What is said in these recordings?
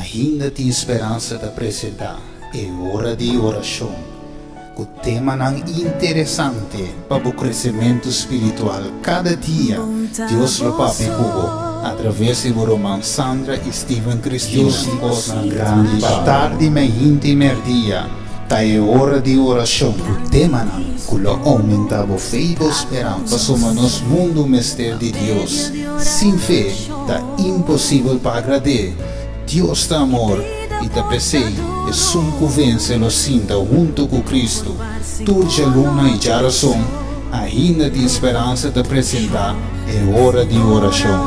Ainda Tin Speransa ta presentá E Ora di Orashon, ku temanan interesante pa bo kresementu spiritual kada dia. Dios lo papia ku bo atraves di bo ruman Sandra i Steven Cristina. Dios tin kosnan grandi pa tardi, meinti i merdia. Ta e ora di orashon ku temanan ku lo oumentá bo fe i bo speransa. Pasobra nos mundu mester di Dios. Sin fe ta imposibel pa agrad'é. Dios ta amor, i ta p'esei esun ku vense lo sinta huntu ku Kristu. Tur djaluna i djarason, ainda tin speransa ta presentá e ora di orashon.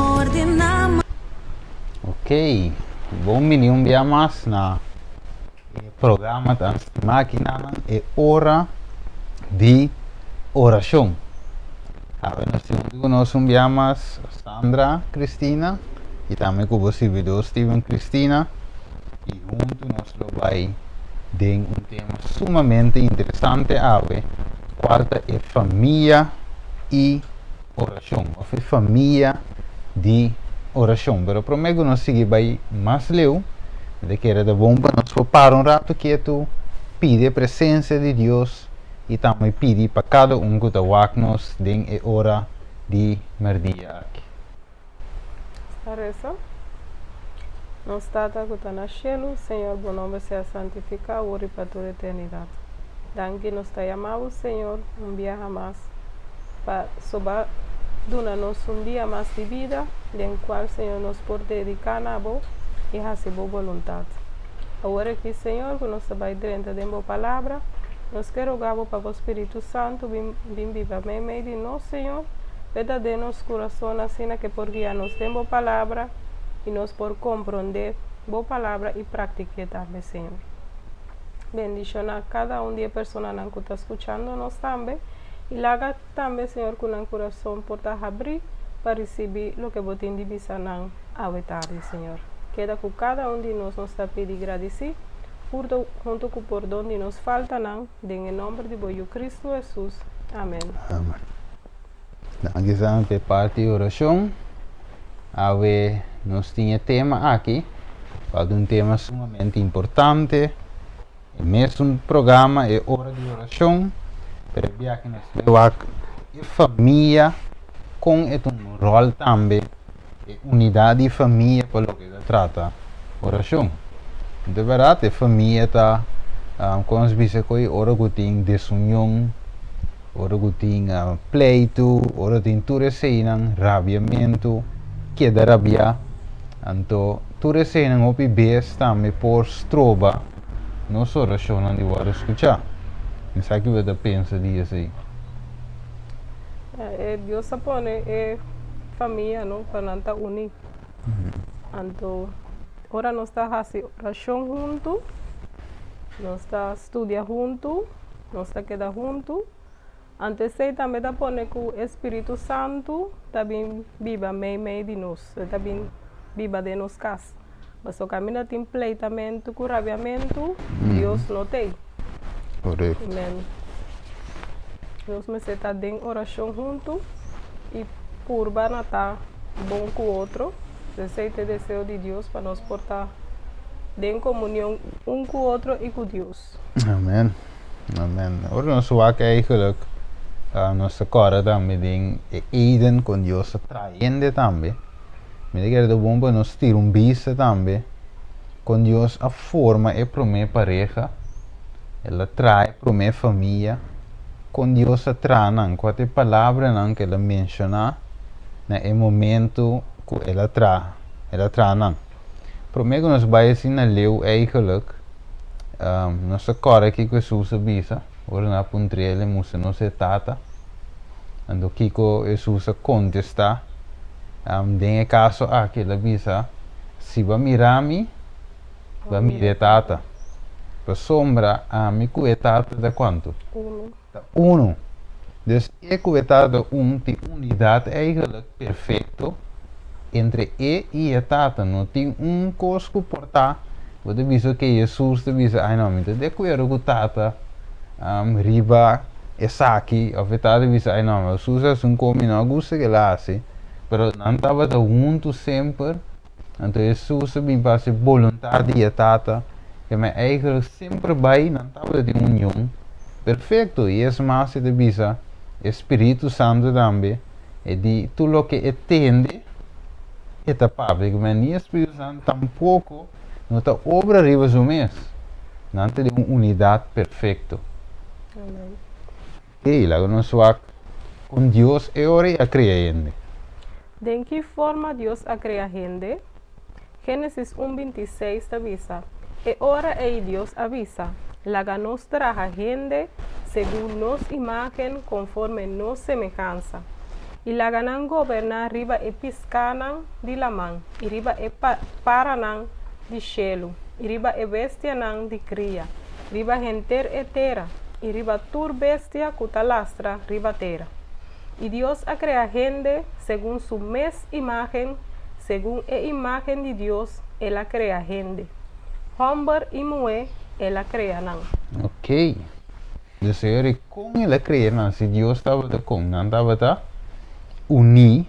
Ok, bon bini un bia mas na e programa tan stima akinanan, E Ora di Orashon. Awe nos tin huntu ku nos un bia mas Sandra Cristina i tambe ku bo sirbidó Steven Cristina i huntu nos lo bai den un tema sumamente interesante awe kual ta e famia i orashon òf e famia di orashon. Pero promé ku nos sigui bai mas leu mi ta kere ta bon pa nos por para un ratu ketu pidi e presensia di Dios i tambe pidi pa kada un ku ta wak nos den e ora di merdia aki. Ta resa, Nos Tata ku ta na shelu, Señor bo nomber sea santifiká awor i pa tur eternidat. Danki nos ta yama bo, Señor, un biaha mas pa soba duna nos un dia mas di bida den kual, Señor, nos por dediká na bo i hasi bo boluntat. Awor aki, Señor, ku nos ta bai drenta den Bo Palabra, nos ke roga Bo pa Bo Spiritu Santu bin bin biba meimei di nos, Señor, p'e ta den nos kurason asina ke por guia nos den Bo Palabra i nos por komprondé Bo Palabra i praktik'é tambe, Señor. Bendishoná kada un di e personanan ku ta skuchando nos tambe i laga tambe, Señor, ku nan kurason por ta habrí pa risibí loke Bo tin di bisa nan. Awe tardi, Señor. Keda ku kada un di nos nos ta pidi gradisí, hurto hunto ku pordon di nos faltanan, den e nòmber di bo Yu Kristu Hesus. Amen. Amen. Danki Sam p'e parti di orashon. Awe nos tin e tema aki, kual ta un tema sumamente importante. E mesun programa e ora di orashon, pero e biaha nos ta wak e famia kon e ta un ròl tambe, e unidat di famia pa loke ta trata orashon. Di bèrdat e famia ta kon nos bisa ku e ora ku tin desunion, ora ku tin pleitu, ora tin tur eseinan, rabiamentu, keda rabiá, anto Tur eseinan hopi bes tambe por stroba nos orashonnan di wòrdu skuchá. Mi sa ki bo ta pensa di esei. E Dios a pone e famia no pa nan ta uní. Anto ora nos ta hasi orashon huntu, nos ta studia huntu, nos ta keda huntu. Anto esei tambe ta pone ku e Spiritu Santu ta bin biba meimei di nos, e ta bin biba den nos kas. Pasobra kaminda tin pleitamentu ku rabiamentu, Dios no t'ei. Korekto. Amen. Nos mester ta den orashon huntu i purba na ta bon ku otro. Esei ta e deseo di Dios pa nos por ta den komunion un ku otro i ku Dios. Amen. Amen. Ora nos wak eigenlijk, nos ta kòrda tambe den e Eden kon Dios a traha hende tambe. Mi ta kere ta bon pa nos tira un bista tambe kon Dios a forma e promé pareha, el a traha e promé famia, kon Dios a traha nan, kua ta e palabranan ku el a menshoná na e momento ku el a traha, el a traha nan. Promé ku nos bai asina leu eigenlijk, Nos ta kòrda kiko Hesus a bisa ora nan a puntr'é el e mustra nos e Tata. Anto kiko Hesus a kontestá? Den e kaso aki el a bisa, Si bo a mira mi, bo a mira e Tata. Pasobra ami ku e Tata ta kuantu? Ta unu. Dus e ku e Tata un tin unidat eigenlijk perfekto entre e i e Tata. No tin un kos ku por ta bo ta bisa oke Hesus ta bisa ai no mi ta di akuerdo ku Tata riba esaki òf e Tata bisa ai no Hesus a hasi un kos mi no a gusta ke el a hasi pero nan tabata huntu semper. Anto Hesus a bin pa hasi boluntat di e Tata, ke men eigenlijk semper bai nan tabata den union perfekto. I es mas e ta bisa e Spiritu Santu tambe, e di tur loke e tende e ta papia, ke men ni e Spiritu Santu tampoko no ta obra riba su mes. Nan ta den un unidat perfekto. Amen. Ey, laga nos wak kon Dios e ora ei a krea hende. Den ki forma Dios a krea hende? Génesis un 26 ta bisa, E ora ei Dios a bisa, Laga nos traha hende segun nos imágen konforme nos semehansa, i laga nan goberná riba e piskánan di laman i riba e paranan di shelu i riba e bestianan di kria, riba henter e tera i riba tur bestia ku ta lastra riba tera. I Dios a krea hende segun su mes imágen, segun e imágen di Dios el a krea hende, hòmber i muhé el a krea nan. Ok. Dus e ora kon el a krea nan? Si Dios tabata kon nan tabata uní,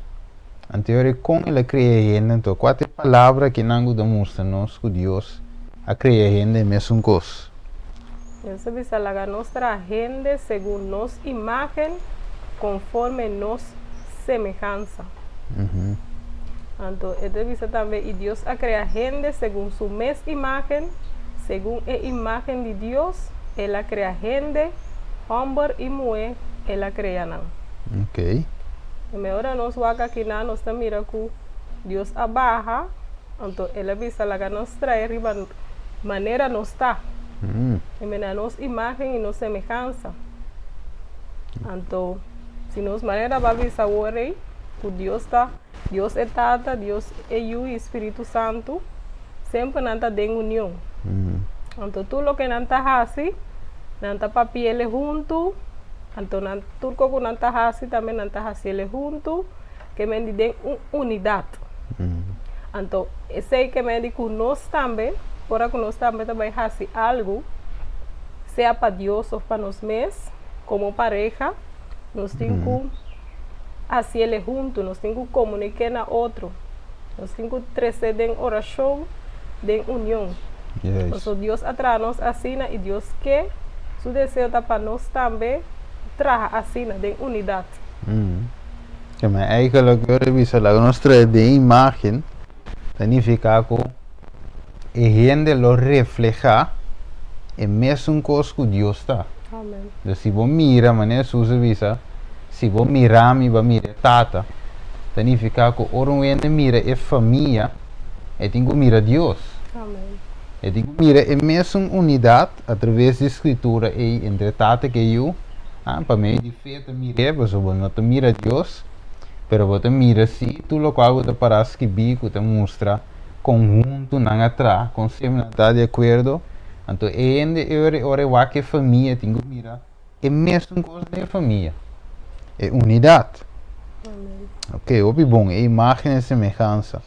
anto e ora kon el a krea hende anto? Kua ta e palabra kinan ku ta mustra nos ku Dios a krea hende e mesun kos? Dios a bisa, Laga nos traha hende segun nos imágen, konforme nos semehansa. Anto e ta bisa tambe, I Dios a krea hende segun su mes imágen, segun e imágen di Dios el a krea hende, hòmber i muhé el a krea nan. E mehor nos wak akinan nos ta mira ku Dios a baha. Anto el a bisa, Laga nos trae riba manera nos ta, i mena nos imágen i nos semehansa. Anto, si nos manera ba bisa awor ei, ku Dios ta, Dios e Tata, Dios e Yu i Spiritu Santu, semper nan ta den union. Anto tur loke nan ta hasi, nan ta papi'el huntu, anto nan tur kos ku nan ta hasi tambe nan ta hasi'el huntu. Ke men di den un unidat. Anto esei ke men di ku nos tambe, ora ku nos tambe ta bai hasi algu, sea pa Dios òf pa nos mes, komo pareha, nos tin ku hasiel huntu, nos tin ku komuniké na otro, nos tin ku trese den orashon, den union. Pasobra Dios a traha nos asina i Dios ke, su deseo ta pa nos tambe traha asina, den unidat. Ja, maar eigenlijk yo revisa laga nos trae den imagen ta nifica cu e hende lo refleha e mesun cos cu Dios ta. Amen. Dus si bo mira, manera Jesus a bisa, si bo mira mi, bo a mira e Tata. Ta nifica cu ora un hende mira e famia, e tin cu mira Dios. Amen. E tin cu mira e mesun unidad a traves di Scritura ey entre Tata cu e Yu, ah, pa medio di fe ta mir'é, pasobra bo no ta mira Dios, pero bo ta mira sí tur lokual ku ta pará skibí ku ta mustra kon huntu nan a traha, kon semper nan ta di akuerdo. Anto e hende e ora ora e wak e famia tin ku mira e mesun kos den e famia, e unidat. Ok, hopi bon, e imágen e semehansa.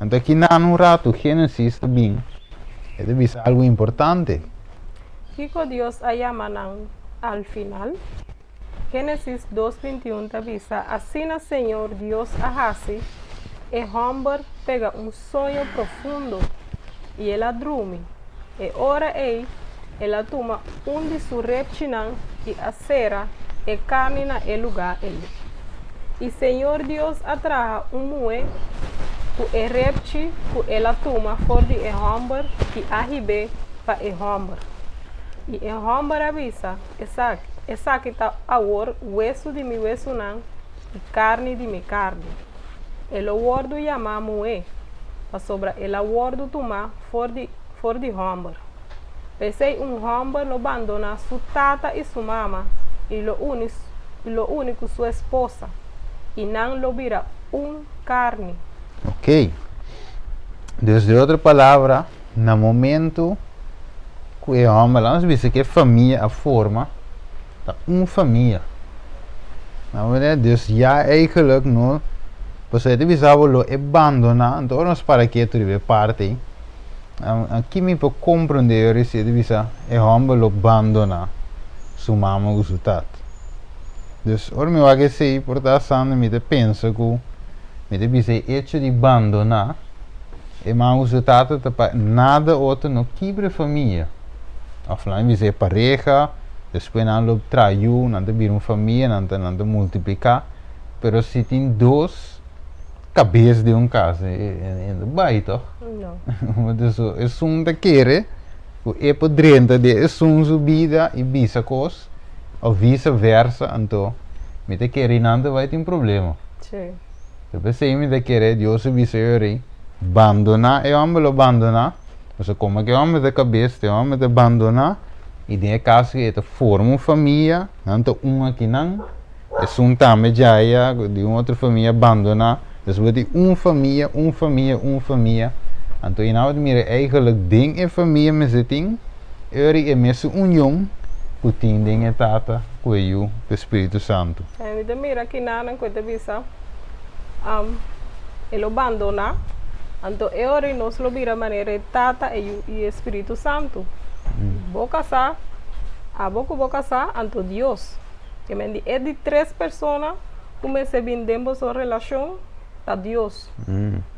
Anto aki nan un ratu Génesis ta bin, e ta bisa algu importante. Kiko Dios a yama nan al final? Génesis dos 21 ta bisa, Asina Señor Dios a hasi e hòmber pega un soño profundo, i el a drumi. E ora ei el a tuma un di su repchinan i a sera e karni na e lugá ei. I Señor Dios a traha un muhé ku e repchi ku el a tuma for di e hòmber i a hib'é pa e hòmber. I e hòmber a bisa, Esaki, esaki ta awor wesu di mi wesunan i karni di mi karni. E lo wòrdu yamá muhé, pasobra el a wòrdu tumá for di for di hòmber. P'esei un hòmber lo bandoná su tata i su mama i lo uni i lo uni ku su esposa, i nan lo bira un karni. Ok. Dus den otro palabra, na momento ku e hòmber, laat nos bisa ku e famia a forma, ta un famia. Na manera dus ya eigenlijk no, pasobra e ta bisa bo lo e bandoná, anto ora nos para ketu riba e parti ei, Aki mi por comprende ora si e ta bisa e homber lo bandona su mama cu su tata. Dus ora mi wak esey por ta asando mi ta pensa cu mi ta bisa e hecho di bandona. E mama ku su tata ta pa nada otro no kibra e famia. Òf nan bisa e pareha, despues nan lo traha yu, nan ta bira un famia, nan ta nan ta multipliká. Pero si tin dos kabes den un kas, e no ta bai tòg? No. Entonces esun ta kere ku e por drenta den esun su bida i bisa kos, òf vise versa, anto mi ta kere nan ta bai tin problema. Sí. Ta p'esei mi ta kere Dios a bisa e rei, Bandoná e hòmber lo bandoná, pasobra komo ku e hòmber ta kabes, e hòmber ta bandoná, i den e kaso ei e ta forma un famia, nan ta un akinan, esun tambe djaya di un otro famia bandoná, dus bo tin un famia, un famia, un famia, anto i nan bo ta mira eigentlik den e famia mester tin e ora ei e mesun union ku tin den e Tata ku e Yu ku e Spiritu Santu. Mi ta mira kinanan ku e ta bisa, E lo bandoná, anto e ora ei nos lo bira manera e Tata, e Yu i e Spiritu Santu. Bo kasá, abo ku bo kasá, anto Dios. Ke men di e di tres persona ku mester bin den boso relashon ta Dios.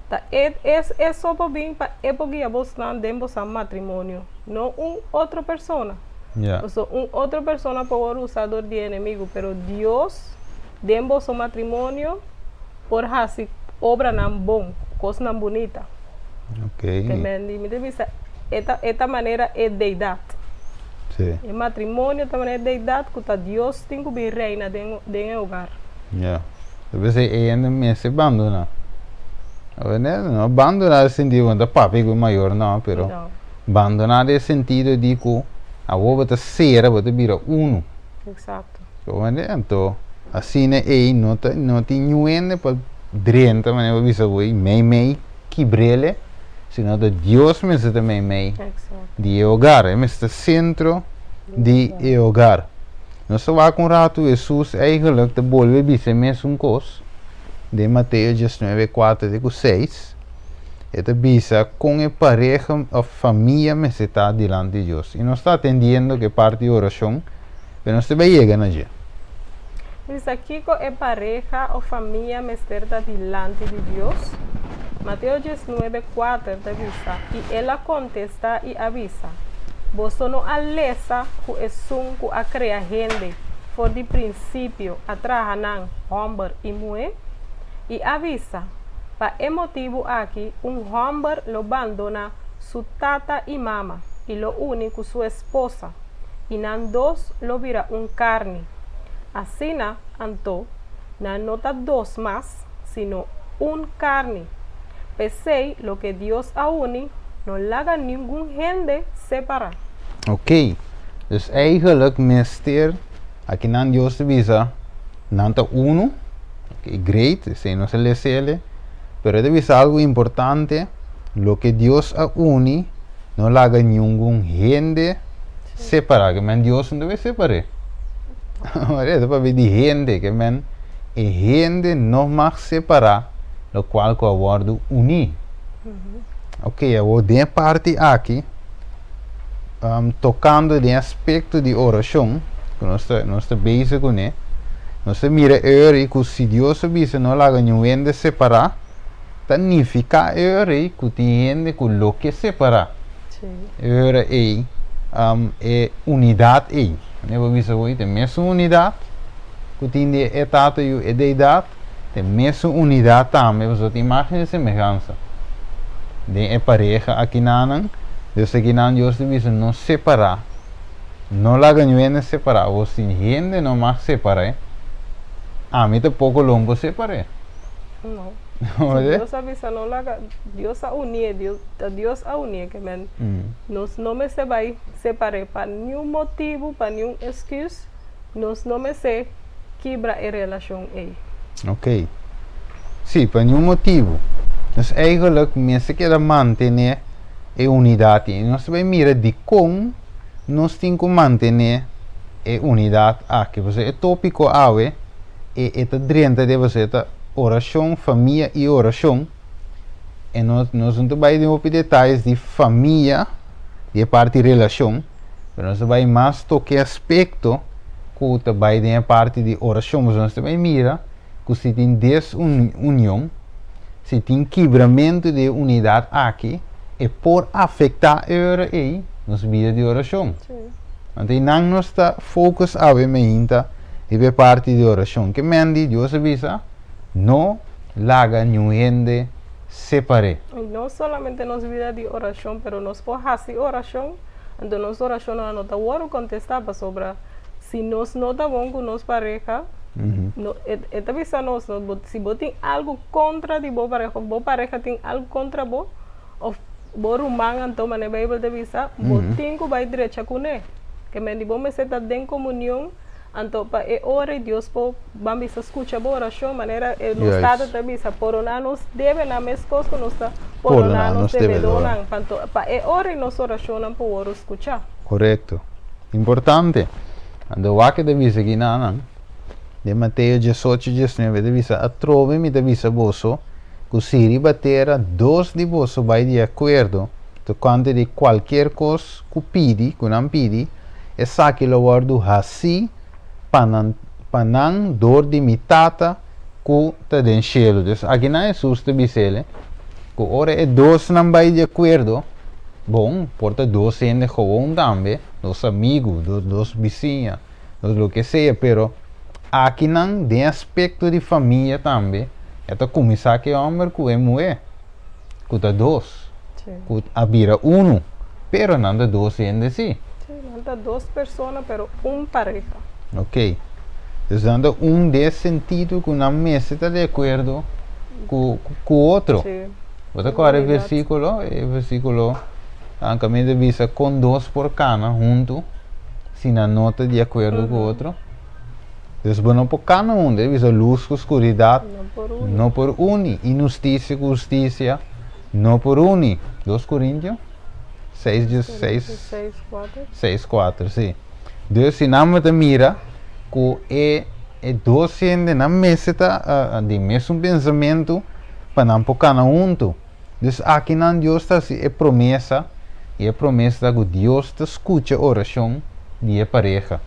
Ta e e so por bin pa e por guia bosnan den boso matrimonio, no un otro persona. Pasobra un otro persona por wòrdu usá dor di e enemigu, pero Dios den boso matrimonio por hasi obranan bon, kosnan bunita. Te men di mi ta bisa e ta e ta manera e deidat. E matrimonio ta manera e deidat ku ta Dios tin ku bin reina den den e hogar. Ya. Ta p'esei e hende mester bandoná. No bandoná den sentido ku no ta papia ku e mayor no, pero bandoná den sentido di ku awor bo ta sera, bo ta bira unu. Exacto. Comprende? Anto, asina ei no ta, no tin niun hende pa drenta, manera bo bisa bo ei, mei mei kibrele, sino ta Dios mester ta mei mei di e hogar, e mester ta sentro di e hogar. Nos ta wak un ratu Hesus eigenlijk ta bolbe bisa e mesun kos den Mateo diesnuebe, kuater te ku seis, e ta bisa kon e pareha òf famia mester ta dilanti di Dios. I nos ta atendiendo ku e parti di orashon, pero nos ta bai yega na dje. Bisa kiko e pareha òf famia mester ta dilanti di Dios? Mateo diesnuebe, kuater ta bisa, I el a kontestá i a bisa, Boso no a lesa ku esun ku a krea hende for di prinsipio a traha nan hòmber i muhé? I a bisa, Pa e motibu aki un hòmber lo bandoná su tata i mama i lo uni ku su esposa, i nan dos lo bira un karni. Asina, anto, nan no ta dos mas, sino un karni. P'esei, loke Dios a uni, no laga ningun hende separá. Oké, dus eigenlijk mester, akinan Dios ta bisa, nan ta unu. Ok, great, esei nos a lesele. Pero e ta bisa algu importante, loke Dios a uni, no laga ningun hende separá. Ke men Dios no debe separ'é. E ta papia di hende, ke men e hende no mag separá lokual ku a wòrdu uní. Ok, awor den e parti aki, tokando den aspekto di orashon ku nos ta nos ta bezig kuné, nos ta mira e ora ei ku si Dios a bisa no laga niun hende separá, ta nifiká e ora ei ku tin hende ku lo ke separá. E ora ei e unidat ei, mi por bisa bo ei ta e mesun unidat ku tin di e Tata, Yu, e Deidat. Den mesun unidat tambe boso tin imagen di semehansa den e pareha akinanan. Dios akinan Dios ta bisa no separá, no laga niun hende separá bo. Si hende no mag separ'é, ami tampoko lo por separ'é. No. Si Dios a bisa no laga, Dios a unié, Dios, ta Dios a unié ke men nos no mester bai separ'é pa niun motibu, pa niun excuse. Nos no mester kibra e relashon ei. Ok. Sí, pa niun motibu. Nos eigenlijk mester keda mantené e unidat ei. Nos ta bai mira dikon nos tin ku mantené e unidat aki. Pasobra e tópiko awe e e ta drenta den pasobra e ta orashon, famia i orashon. E nos nos no ta bai den hopi detayes di famia, di e parti relashon. Pero nos ta bai mas toke e aspekto ku ta bai den e parti di orashon, pasobra nos ta bai mira ku si tin desunion, Si tin kibramentu di e unidat aki, e por afektá e ora ei nos bida di orashon. Anto einan nos ta focus awe meinta riba e parti di orashon. Ke men di Dios a bisa, No laga niun hende separ'é. I no solamente nos bida di orashon, pero nos por hasi orashon, anto nos orashonnan no ta wòrdu kontestá pasobra si nos no ta bon ku nos pareha, no, e, e ta bisa nos, no, bo, si bo tin algu kontra di bo pareha, òf bo pareha tin algu kontra bo, òf bo ruman anto manera Beibel ta bisa, bo tin ku bai drecha kuné. Ke men di bo mester ta den komunion, anto pa e ora ei Dios por ban bisa skucha bo orashon, manera e nos Tata ta bisa, pordoná nos debenan meskos ku nos ta pordoná nos debedónan, panto pa e ora ei nos orashonnan por wòrdu skuchá. Korekto. Importante. Anto wak e ta bisa aki nan, den Mateo diesocho, diesnuebe, e ta bisa, Atrobe mi ta bisa boso, ku si riba tera dos di boso bai di akuerdo tokante di kualkier kos ku pidi, ku nan pidi, esaki lo wòrdu hasí pa nan, pa nan dor di mi Tata ku ta den shelu. Dus akinan Hesus ta bis'el ku ora e dosnan bai di akuerdo, bon, por ta dos hende gewoon tambe, dos amigu, dos, dos bisiña, dos loke sea, pero akinan den aspekto di famia tambe e ta kuminsá ku e hòmber ku e muhé, ku ta dos, ku a bira unu, pero nan ta dos hende sí. Sí, nan ta dos persona pero un pareha. Ok. Dus nan ta un den e sentido ku nan mester ta di akuerdo ku ku otro. Sí. Bo ta kòrda e versíkulo? E versíkulo kaminda ta bisa kon dos por kana huntu si nan no ta di akuerdo ku otro. Dus bo no por kana huntu. E bisa lus ku skuridat no por uni. Inhustisia ku hustisia no por uni. Dos Korintio seis dies seis seis kuater si. Dus si nan bo ta mira ku e e dos hendenan mester ta di mesun pensamentu pa nan por kana huntu. Dus akinan Dios ta hasi e promesa, i e promesa ta ku Dios ta skucha orashon di e pareha.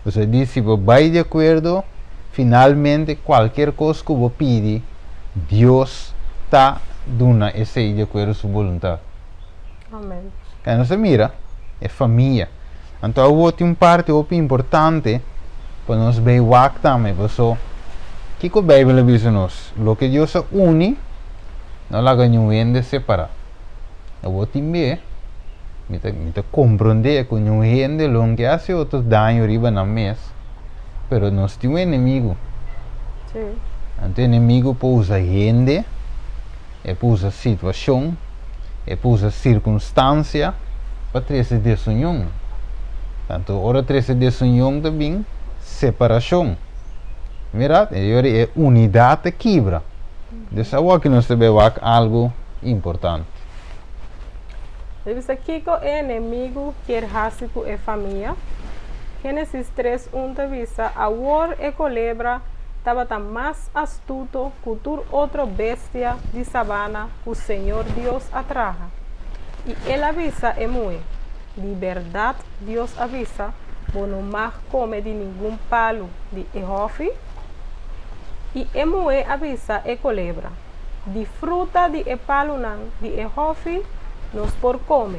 Dus e di si bo bai di akuerdo, finalmente kualkier kos ku bo pidi, Dios ta duna esei di akuerdo su boluntat. Amen. Kaya nos ta mira e famia. Anto awor tin un parti hopi importante pa nos bay wak tambe, paso kiko Bijbel a bisa nos? Loke Dios a uni, no laga niun hende separa. Awor tin be, mi ta mi ta comprende cu niun hende lo ke haci otro daño riba nan mes, pero nos tin un enemigo. Anto enemigo por usa hende. E por usa situashon, e por usa sirkunstansia pa trese desunion. Tantu ora trese desunion ta bin separashon. Mira, e yori e unidat ta kibra. Des awor nos ta bai wak algu importante. Bo bisa kiko e enemigu kier hasi ku e famia? Génesis tres un ta bisa, Awor e kolebra tabata mas astuto ku tur otro bestia di sabana ku Señor Dios a traha. I el a bisa e muhé, Di bèrdat Dios a bisa, Bo no mag kome di ningun palu di e hòfi? I e muhé a bisa e kolebra, Di fruta di e palunan di e hòfi nos por kome,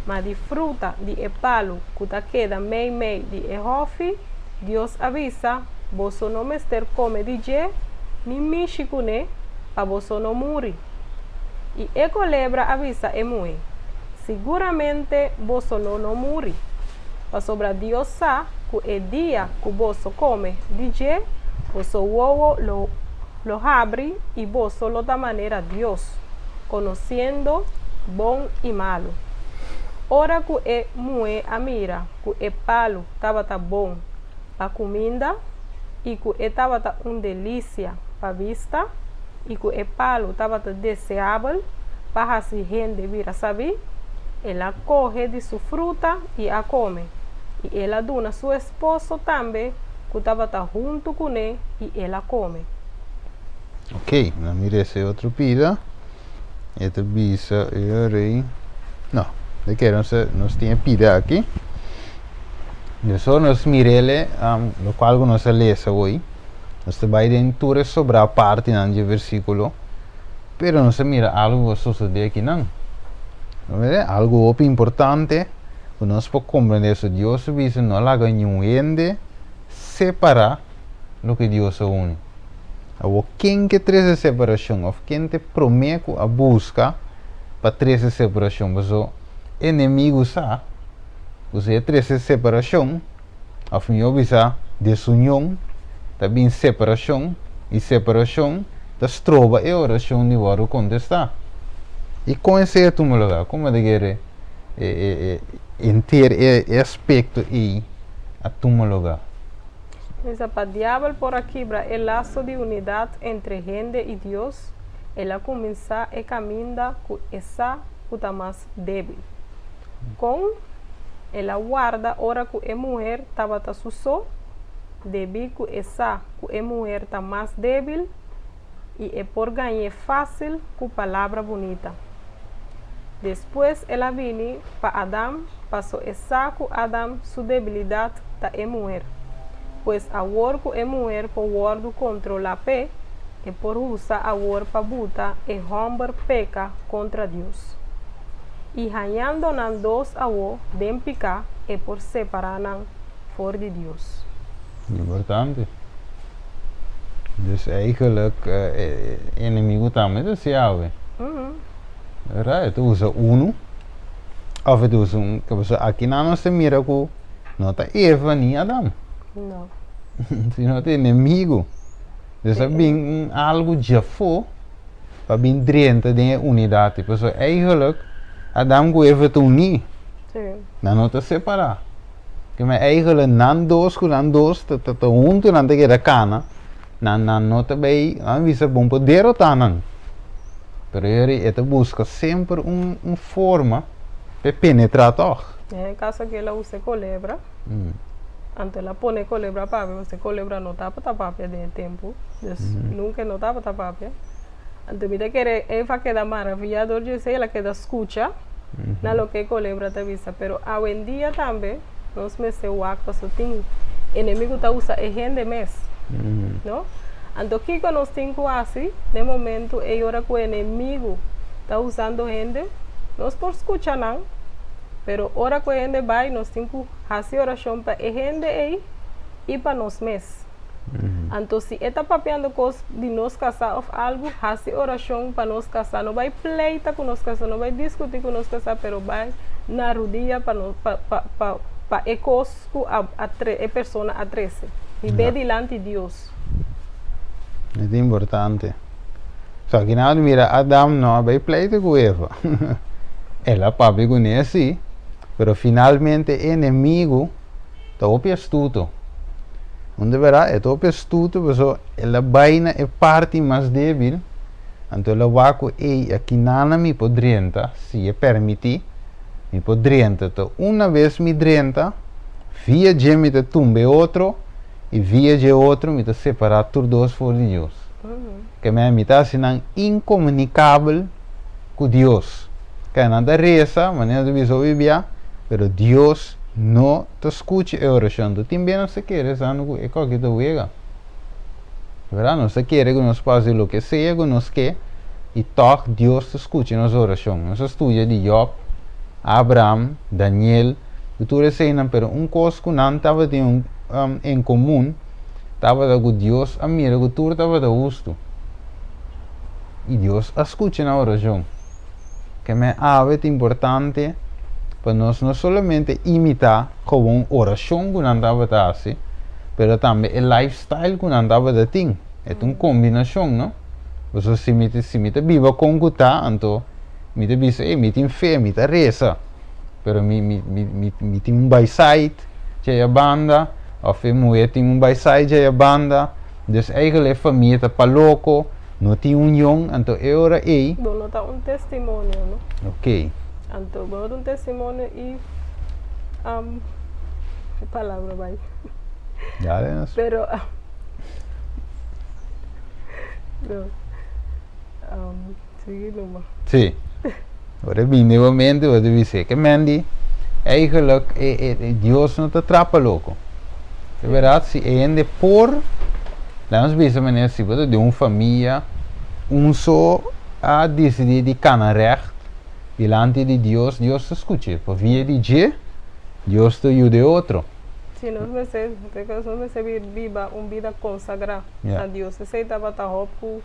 ma di fruta di e palu ku ta keda meimei di e hòfi, Dios a bisa, Boso no mester kome di dje, ni mishi kuné, pa boso no muri. I e kolebra a bisa e muhé, Siguramente boso lo no muri, pasobra Dios sa ku e dia ku boso kome di dje, boso wowo lo lo habri i boso lo ta manera Dios, konosiendo bon i malu. Ora ku e muhé a mira ku e palu tabata bon pa kuminda i ku e tabata un delisia pa bista i ku e palu tabata deseabel pa hasi hende bira sabí, el a kohe di su fruta i a kome, i el a duna su esposo tambe ku tabata huntu kuné i el a kome. Ok, nan mira ese otro pida. E ta bisa e rei. No, de kere nos, nos tin e pida aki. Nos nos mirele, um, lo cual ku nos a lesa hoy. Nos ta bai den tur e sobrá partinan dje versíkulo. Pero nos a mira algu ku a sosodé akinan. No mira? Algu hopi importante ku nos por komprendé. So Dios a bisa no laga niun hende separá loke Dios a uni. Awor ken ke trese separashon òf ken ta e promé ku a buska pa trese separashon? Pasobra enemigu sa ku si e trese separashon, òf mihó bisa desunion, ta bin separashon, i separashon ta stroba e orashon di wòrdu kontestá. I kon esei a tuma lugá? Komo ta kere e henter e aspekto ei a tuma lugá? Bisa pa diabel por a kibra e laso di unidat entre hende i Dios, el a kuminsá e kaminda ku e sa ku ta mas débil. Kon? El a warda ora ku e muher tabata su so, debí ku e sa ku e muher ta mas débil i e por gañ'é fásil ku palabra bunita. Despues el a bini pa Adam paso e sa ku Adam su debilidat ta e muher. Pues awor ku e muher por wòrdu kontrolá p'e, e por usa awor pa buta e hòmber peka kontra Dios. I hañando nan dos awo den piká, e por separá nan for di Dios. Importante. Dus eigenlijk e enemigo tambe ta hasi awe. Verdad? E ta usa unu of e ta usa un, pasobra aki nan nos ta mira ku no ta Eva ni Adam. No. Sino ta enemigo. Dus a bin un algu djafó pa bin drenta den e unidat. Pasobra eigenlijk Adam ku Eva ta uní. Nan no ta separá. Keme eigenlijk nan dos ku nan dos ta ta huntu nan ta keda kana. Nan nan no ta bai nan bisa bon por derotá nan. Pero yori e ta buska semper un un forma pa e penetrá tòg. Den e kaso aki el a usa e kolebra. Anto el a pone e kolebra papia, pasobra e kolebra no tabata papia den e tempu. Dus nunka e no tabata papia. Anto mi ta kere Eva a keda maraviyá dor di esei, el a keda skucha na loke e kolebra ta bisa. Pero awendia tambe nos mester wak pasobra tin enemigu ta usa e hende mes, no? Anto kiko nos tin ku hasi den momentu ei ora ku enemigu ta usando hende? Nos por skucha nan, pero ora ku e hende bai nos tin ku hasi orashon pa e hende ei i pa nos mes. Anto si e ta papiando kos di nos kasá òf algu, hasi orashon pa nos kasá. No bai pleita ku nos kasá, no bai diskutí ku nos kasá, pero bai na rudia pa no pa pa pa pa e kos ku a a tre e persona a trese. Hib'é dilanti Dios. E ta importante. So aki nan a mira Adam no a bai pleita ku Eva. El a papia kuné sí, pero finalmente e enemigu ta hopi astuto. Un de berdad e ta hopi astuto pasobra el a bai na e parti mas debil, anto el a wak ku ey aki nana mi por drenta, si e permiti mi por drenta. Ta una bes mi drenta, via dje mi ta tumba e otro i via dje otro mi ta separa tur dos for di Dios. Ke mei mi ta hasi nan inkomunikabel ku Dios. Ke nan ta resa, manera ta bisa hopi bia, pero Dios no ta skucha e orashon. Anto tin bia nos ta kere esando ku e koki ta wega. Berdad? Nos ta kere ku nos por hasi loke sea ku nos ke i tòg Dios ta skucha nos orashon. Nos a studia di Jòb, Abraham, Daniel ku tur eseinan, pero un kos ku nan tabatin en komun tabata ku Dios a mira ku tur tabata hustu. I Dios a skucha nan orashon. Keme awe ta importante pa nos no solamente imitá gewoon orashon ku nan tabata hasi, pero tambe e lifestyle ku nan tabata tin. E ta un kombinashon, no? Pasobra si mi si mi ta biba kon ku ta, anto mi ta bisa, ey, mi tin fe, mi ta resa, pero mi mi mi mi mi tin un baisait djaya banda, òf e muhé tin un baisait djaya banda, dus eigentlik e famia ta pa loko. No tin union, anto e ora ei. Bo no ta un testimonio, no? Ok. Anto bo no ta un testimonio i um, e palabra bai. Dale nos. Pero no. Um, sigui numa. Sí. Ora e bini bo mente bo ta bisa ke men di eigenlijk e e e Dios no ta trapa loko. E berdad si e hende por, laga nos bisa manera si bo ta den un famia un so. a disidí di kana règt dilanti di Dios, Dios ta skuch'é. Pa via di dje, Dios ta yuda e otro. Sí, nos mester, nos mester biba un bida konsagrá na Dios. Esei tabata Jòb ku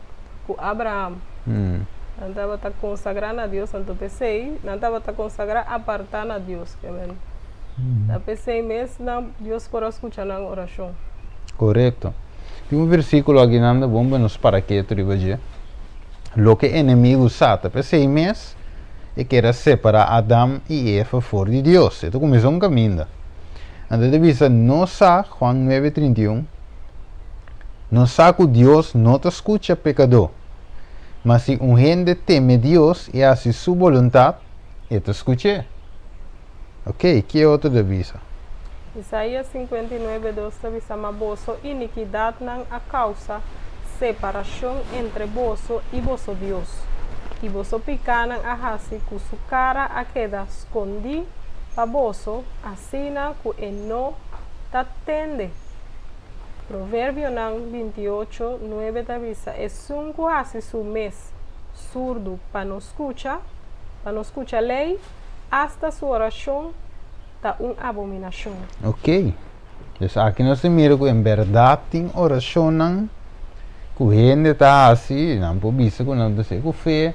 ku Abraham. Nan tabata konsagrá na Dios, anto p'esei nan tabata konsagrá apartá na Dios. Ta p'esei mes nan Dios por a skucha nan orashon. Korekto. Tin un versíkulo aki nan ta bon pa nos para ketu riba dje. Loke enemigu sa ta p'esei mes e kier a separá Adam i Eva for di Dios. E ta kuminsá un kaminda. Anto e ta bisa, Nos sa, Juan nuebe 31, Nos sa ku Dios no ta skucha pekadó, ma si un hende teme Dios i hasi su boluntat, e ta skuch'é. Oké, ke otro ta bisa? Isaías 59, 2 ta bisa, Ma boso inikidatnan a kousa separashon entre boso i boso Dios, i boso pikánan a hasi ku su kara a keda skondí pa boso, asina ku e no ta tende. Proverbionan 28, 9 ta bisa, Esun ku hasi su mes surdu pa no skucha, pa no skucha lei, asta su orashon ta un abominashon. Ok. Dus aki nos ta mira ku en bèrdat tin orashonnan ku hende ta hasi, nan por bisa ku nan ta hasi ku fe,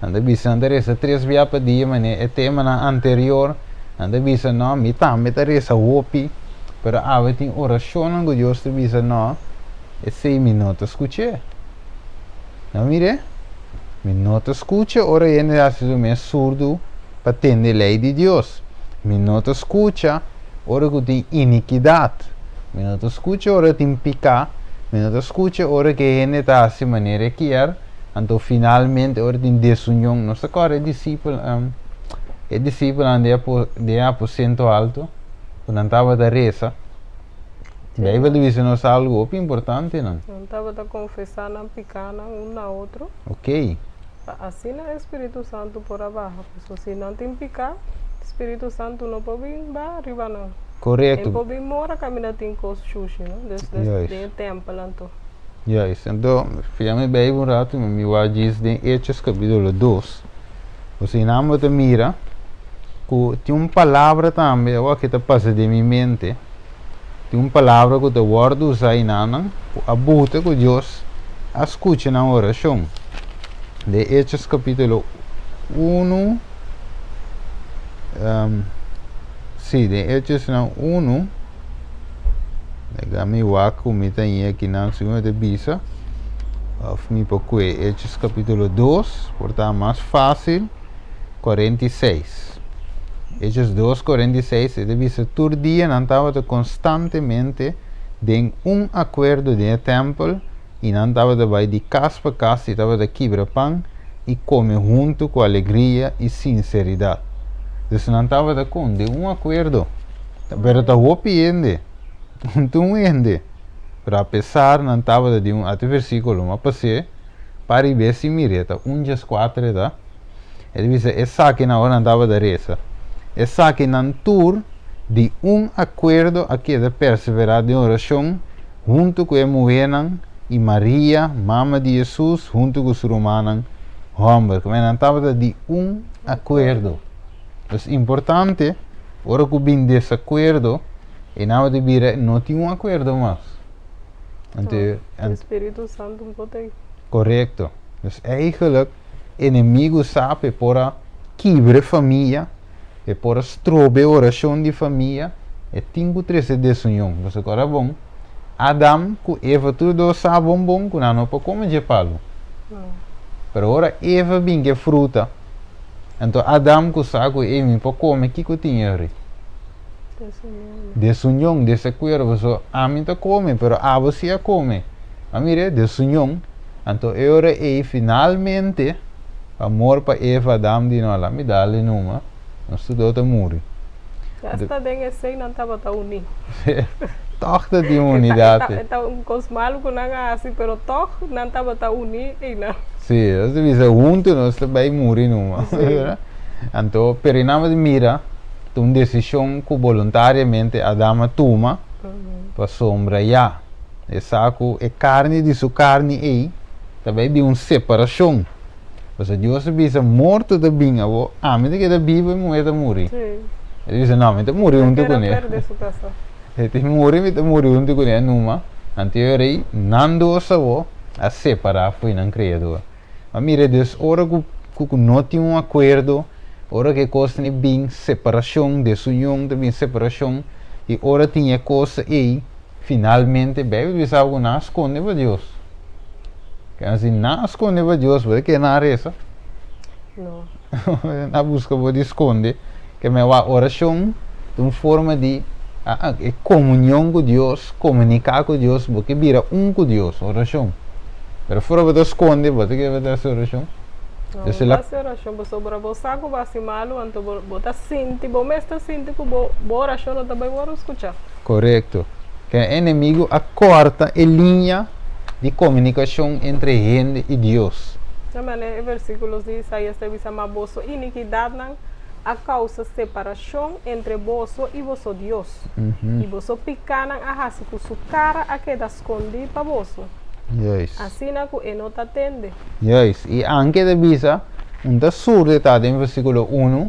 nan ta bisa nan ta resa tres bia pa dia manera e temanan anterior, nan ta bisa no mi tambe ta resa hopi, pero awe tin orashonnan ku Dios ta bisa no esei mi no ta skuch'é. Nan mir'é? Mi no ta skucha ora hende hasi su mes surdu pa tende lei di Dios. Mi no ta skucha ora ku tin inikidat. Mi no ta skucha ora tin piká. Mi no ta skucha ora ku e hende ta hasi manera e kier. Anto finalmente ora tin desunion. Nos ta kòrda e disipel, e disipelnan den e aposento alto ku nan tabata resa. Beibel ta bisa nos algu hopi importante nan. Nan tabata konfesá nan pikánan un na otro. Ok. Pa asina e Spiritu Santu por a baha. Pasobra si nan tin piká, Spiritu Santu no por bin baha riba nan. Korekto. E por bin mora kaminda tin kos shushi, no? Dus, dus Juist. den e tèmpel anto. Juist. Anto, fia mi Beibel un ratu, mi wak djis den Hechos kapítulo 2. Pasobra einan bo ta mira ku tin un palabra tambe awor ke ta pasa den mi mente. Tin un palabra ku ta wòrdu usá einanan ku a buta ku Dios a skucha nan orashon. Den Hechos kapítulo unu, sí, den Hechosnan unu, laga mi wak ku mi ta haña akinan segun e ta bisa, òf mi por kue Hechos kapítulo 2, por ta mas fásil. 46. Hechos 2, 46, e ta bisa tur dia nan tabata konstantemente den un akuerdo den e tèmpel i nan tabata bai di kas pa kas i tabata kibra pan i kome huntu ku alegria i sinseridat. Dus nan tabata kon? Den un akuerdo. Pero ta hopi hende, huntu un hende. Pero apesar nan tabata den un, ate versíkulo, ma pas'é pa riba e si mir'é ta un djes kuater e ta. E ta bisa esakinan ora nan tabata resa. Esakinan tur di un akuerdo a keda perseverá den orashon huntu ku e muhénan i Maria, mama di Hesus, huntu ku su rumannan hòmber. Ku nan tabata di un akuerdo. Dus importante, ora ku bin desakuerdo, e nan tabata bira no tin un akuerdo mas. Anto, E spiritu santu un por ta ei. Korekto. Dus eigenlijk enemigu sa pa e por a kibra e famia, e por a stroba e orashon di famia, e tin ku trese desunion. Pasobra ora bon, Adam ku Eva tur dos sa bon bon ku nan no por kome dje palu. Pero ora Eva bin ku e fruta, anto Adam ku sa ku ey mi por kome, kiko tin eri? Desunion, desakuerdo, pasobra ami ta kome, pero abo si a kome. A mira, desunion. Anto e ora ei finalmente amor pa Eva Adam di no a mi dale numa, nos tur dos ta muri. Hasta den esei nan tabata uní. Tòg ta tin unidat. E ta un kos malu ku nan a hasi, pero tòg nan tabata uní einan. Sí, nos ta bisa huntu nos ta bai muri numa. Anto, pero e nan tabata mira ta un desishon ku boluntariamente Adam a tuma pasobra ya. E sa ku e karni di su karni ei ta bai bin un separashon. Pasobra Dios a bisa, Morto ta bin awor, ami ta keda bibu i muhé ta muri. Sí. E ta bisa, No, mi ta muri E huntu keda kuné. perde su kasa. E ta muri, mi ta muri huntu kuné. A numa, anto e rei, nan dos awor a separá fo'i nan Kreador. Ma mira, dus ora ku ku no tin un akuerdo, ora ku e kosnan ei bin, separashon, desunion ta bin separashon, i ora tin e kos ei, Finalmente, Bijbel bisa ku nan a skonde pa Dios. Ke si nan a skonde pa Dios, bo ta kere nan a resa? No. Nan a buska bo di skonde. Ke men wak orashon ta un forma di e komunion ku Dios, komuniká ku Dios, bo ke bira un ku Dios, orashon. Pero fora bo ta skonde, bo ta kere bo ta hasi orashon? No, bo ta hasi orashon pasobra bo sa ku bo hasi malu, anto bo ta sinti, bo mes ta sinti ku bo orashon no ta bai wòrdu skuchá. Korekto. Ke enemigu a kòrta e liña di komunikashon entre hende i Dios. Ta manera e versíkulos di Isaías ta bisa, Ma boso inikidatnan a kousa separashon entre boso i boso Dios, i boso pikánan a hasi ku su kara a keda skondí pa boso, asina ku e no ta tende. Juist. I anke ta bisa, Un ta surdu e ta den versíkulo unu,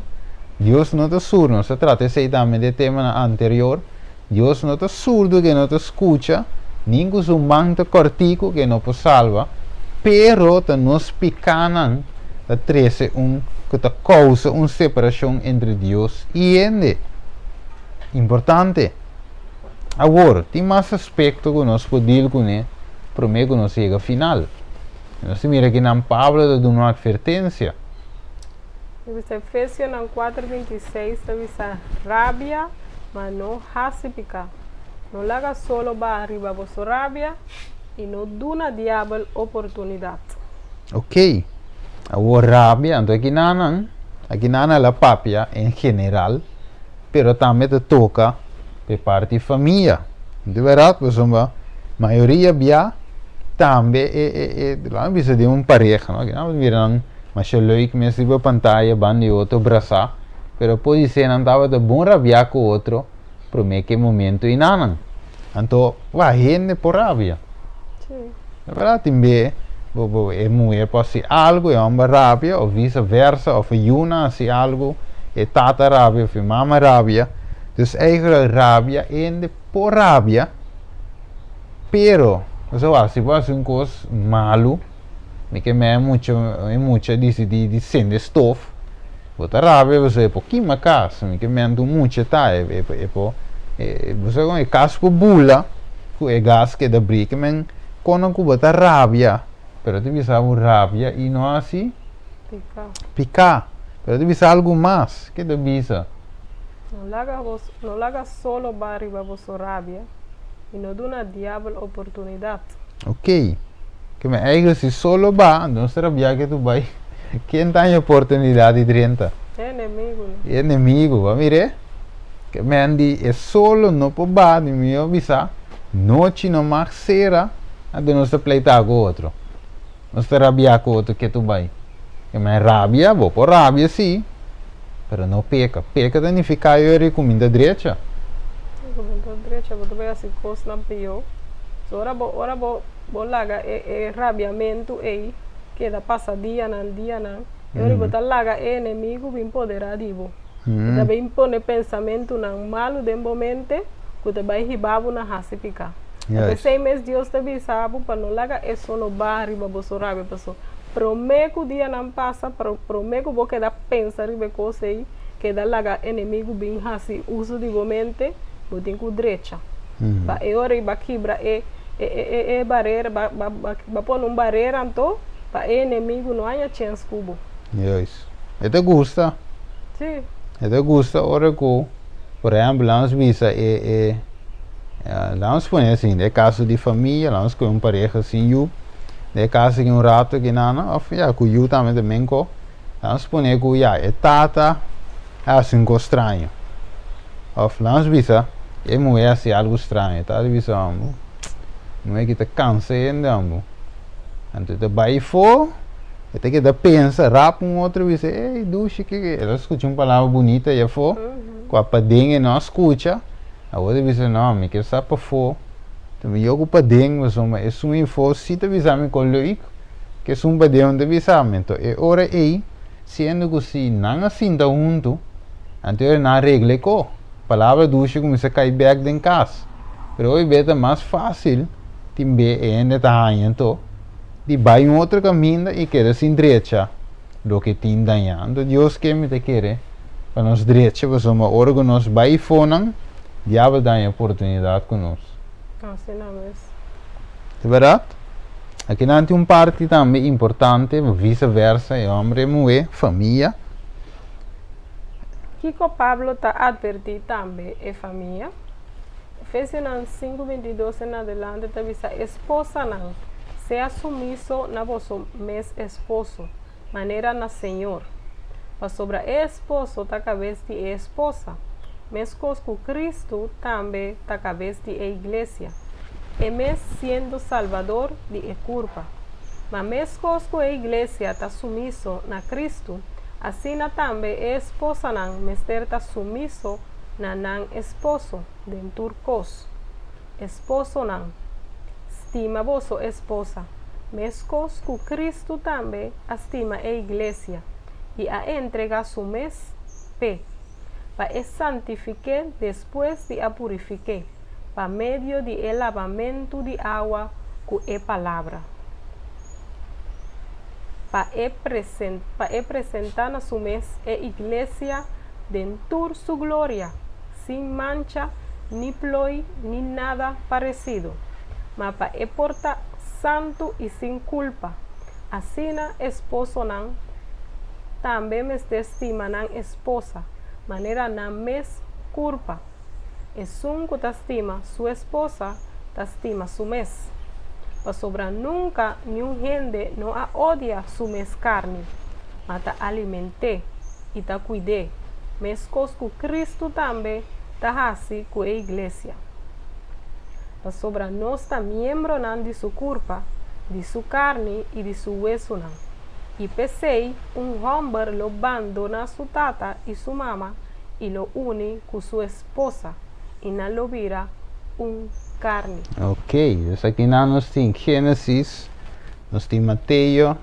Dios no ta surdu, nos a trata esei tambe den e temanan anterior, Dios no ta surdu ku e no ta skucha, nin ku su man ta kòrtiku ku e no por salba, pero ta nos pikánan ta trese un ku ta kousa un separashon entre Dios i hende. Importante! Awor, tin mas aspekto ku nos por dil kuné promé ku nos yega final. Nos ta mira kinan Pablo ta duna un atvertensia. E bisa Efesionan kuater 26 ta bisa, Rabia, ma no hasi piká. No laga solo baha riba boso rabia i no duna diabel oportunidat. Ok. Awor rabia, anto akinanan, akinanan el a papia en general, pero tambe ta toka p'e parti famia. Di bèrdat, pasobra mayoria bia tambe e, e, e, laga mi bisa den un pareha, no? Aki nan mira nan masha leuk mes riba pantaya banda di otro brasá, pero podisé nan tabata bon rabiá ku otro promé ku e momento einanan. Anto, wak, hende por rabia. Di bèrdat, tin be bo, bo, e muher por hasi algu, e hòmber rabia, òf visa versa, òf e yunan hasi algu, e tata rabia òf e mama rabia. Dus eigenlijk rabia, hende por rabia, pero, pasobra wak, si bo hasi un kos malu, mi ke mei mucha, e mucha disidí di sende stof, bo ta rabia pasobra e por kima kas, mi ke mente un mucha ta, e, e, e por, e, bo sa kon e kas por bula ku e gas keda bri, ke men kono ku bo ta rabia, pero ta bisa bo rabia i no hasi Piká. piká, pero ta bisa algu mas, ke ta bisa? No laga bos, no laga solo ba riba boso rabia i no duna diabel oportunidat. Ok. Ke men eigen si solo ba, anto nos ta rabia ke tu bai. Ken ta haña oportunidat di drenta? E enemigu no. E enemigu, bo a mir'é? Ke men di e solo no por ba, di mi a bisa, nochi no mag sera, anto nos ta pleitá ku otro. Nos ta rabiá ku otro ke tu bai. Ke men rabia, bo por rabia sí, pero no peka. Peka ta nifiká yori ku mi ta drecha. Ku mi ta drecha, bo ta bai hasi kosnan pió. So ora bo, ora bo, bo laga e, e rabiamentu ei keda pasa dianan, dianan, e ora bo ta laga e enemigu bin poderá di bo. E ta bin pone pensamentunan malu den bo mente ku ta bai hiba bo na hasi piká. Ta p'esei mes Dios ta bisa bo pa no laga e solo baha riba boso rabia, paso promé ku dianan pasa, promé ku bo keda pensa riba e kos ei, keda laga enemigu bin hasi uso di bo mente, bo tin ku drecha. Pa e ora ei ba kibra e e barera, ba ba pone un barera anto pa e enemigu no haña chèns ku bo. Juist. E ta gusta. Sí. E ta gusta ora ku, por ehèmpel, lanos bisa e e Lanos pone asin, den e kaso di famia, lanos kohe un pareha sin yu, den e kaso ki un rato ki nana, òf ya, ku yu tambe ta menko, lanos pone ku ya, e tata a hasi un kos straño, òf lanos bisa e muhé a hasi algu straño, e tata bisa, Ambo, muhé aki ta kansa hende, ambo. Anto e ta bai afó, e ta keda pensa, rap un otro bisa, ey, dushi, kiko, el a skucha un palabra bunita ei afó, ku a paden e no a skucha. Awor ta bisa, No, mi ke sa pafó. Ta mihó ku paden, pasobra esun ei afó sí ta bisa mi kon leuk. Ku esun pa Deon ta bisa mi. Anto e ora ei, siendo ku si nan a sinta huntu, anto e ora nan a regla e ko. Palabra dushi kuminsá kai bèk den kas. Pero hopi bes ta mas fásil tin be e hende ta haña anto di bai un otro kaminda i keda sin drecha loke tin dañá. Anto Dios ke mi ta kere pa nos drecha pasobra ora ku nos bai fonan, diabel ta haña oportunidat ku nos. Asina mes. Ta bèrdat? Akinan tin un parti tambe importante, vise versa, e hòmber i e muhé, famia. Kiko Pablo ta atvertí tambe e famia? Efesionan sinku bintidos en adelante ta bisa, Esposanan, sea sumiso na boso mes esposo, manera na Señor. Pasobra e esposo ta kabes di e esposa, meskos ku Kristu tambe ta kabes di e iglesia, e mes siendo Salbador di e kurpa. Ma meskos ku e iglesia ta sumiso na Kristu, asina tambe e esposanan mester ta sumiso na nan esposo den tur kos. Esposonan, stima boso esposa, meskos ku Kristu tambe a stima e iglesia i a entregá su mes p'e, pa e santifik'é despues di a purifik'é pa medio di e labamentu di awa ku e palabra, pa e pa e presentá na su mes e iglesia den tur su gloria, sin mancha, ni ploi, ni nada paresido, ma pa e por ta santu i sin kulpa. Asina esposonan tambe mester stima nan esposa manera nan mes kurpa. Esun ku ta stima su esposa ta stima su mes. Pasobra nunka niun hende no a odia su mes karni, ma ta aliment'é i ta kuid'é, meskos ku Kristu tambe ta hasi ku e iglesia. Pasobra nos ta miembronan di su kurpa, di su karni i di su wesunan. I p'esei un hòmber lo bandoná su tata i su mama i lo uni ku su esposa, i nan lo bira un karni. Ok, dus akinan nos tin Génesis, nos tin Mateo,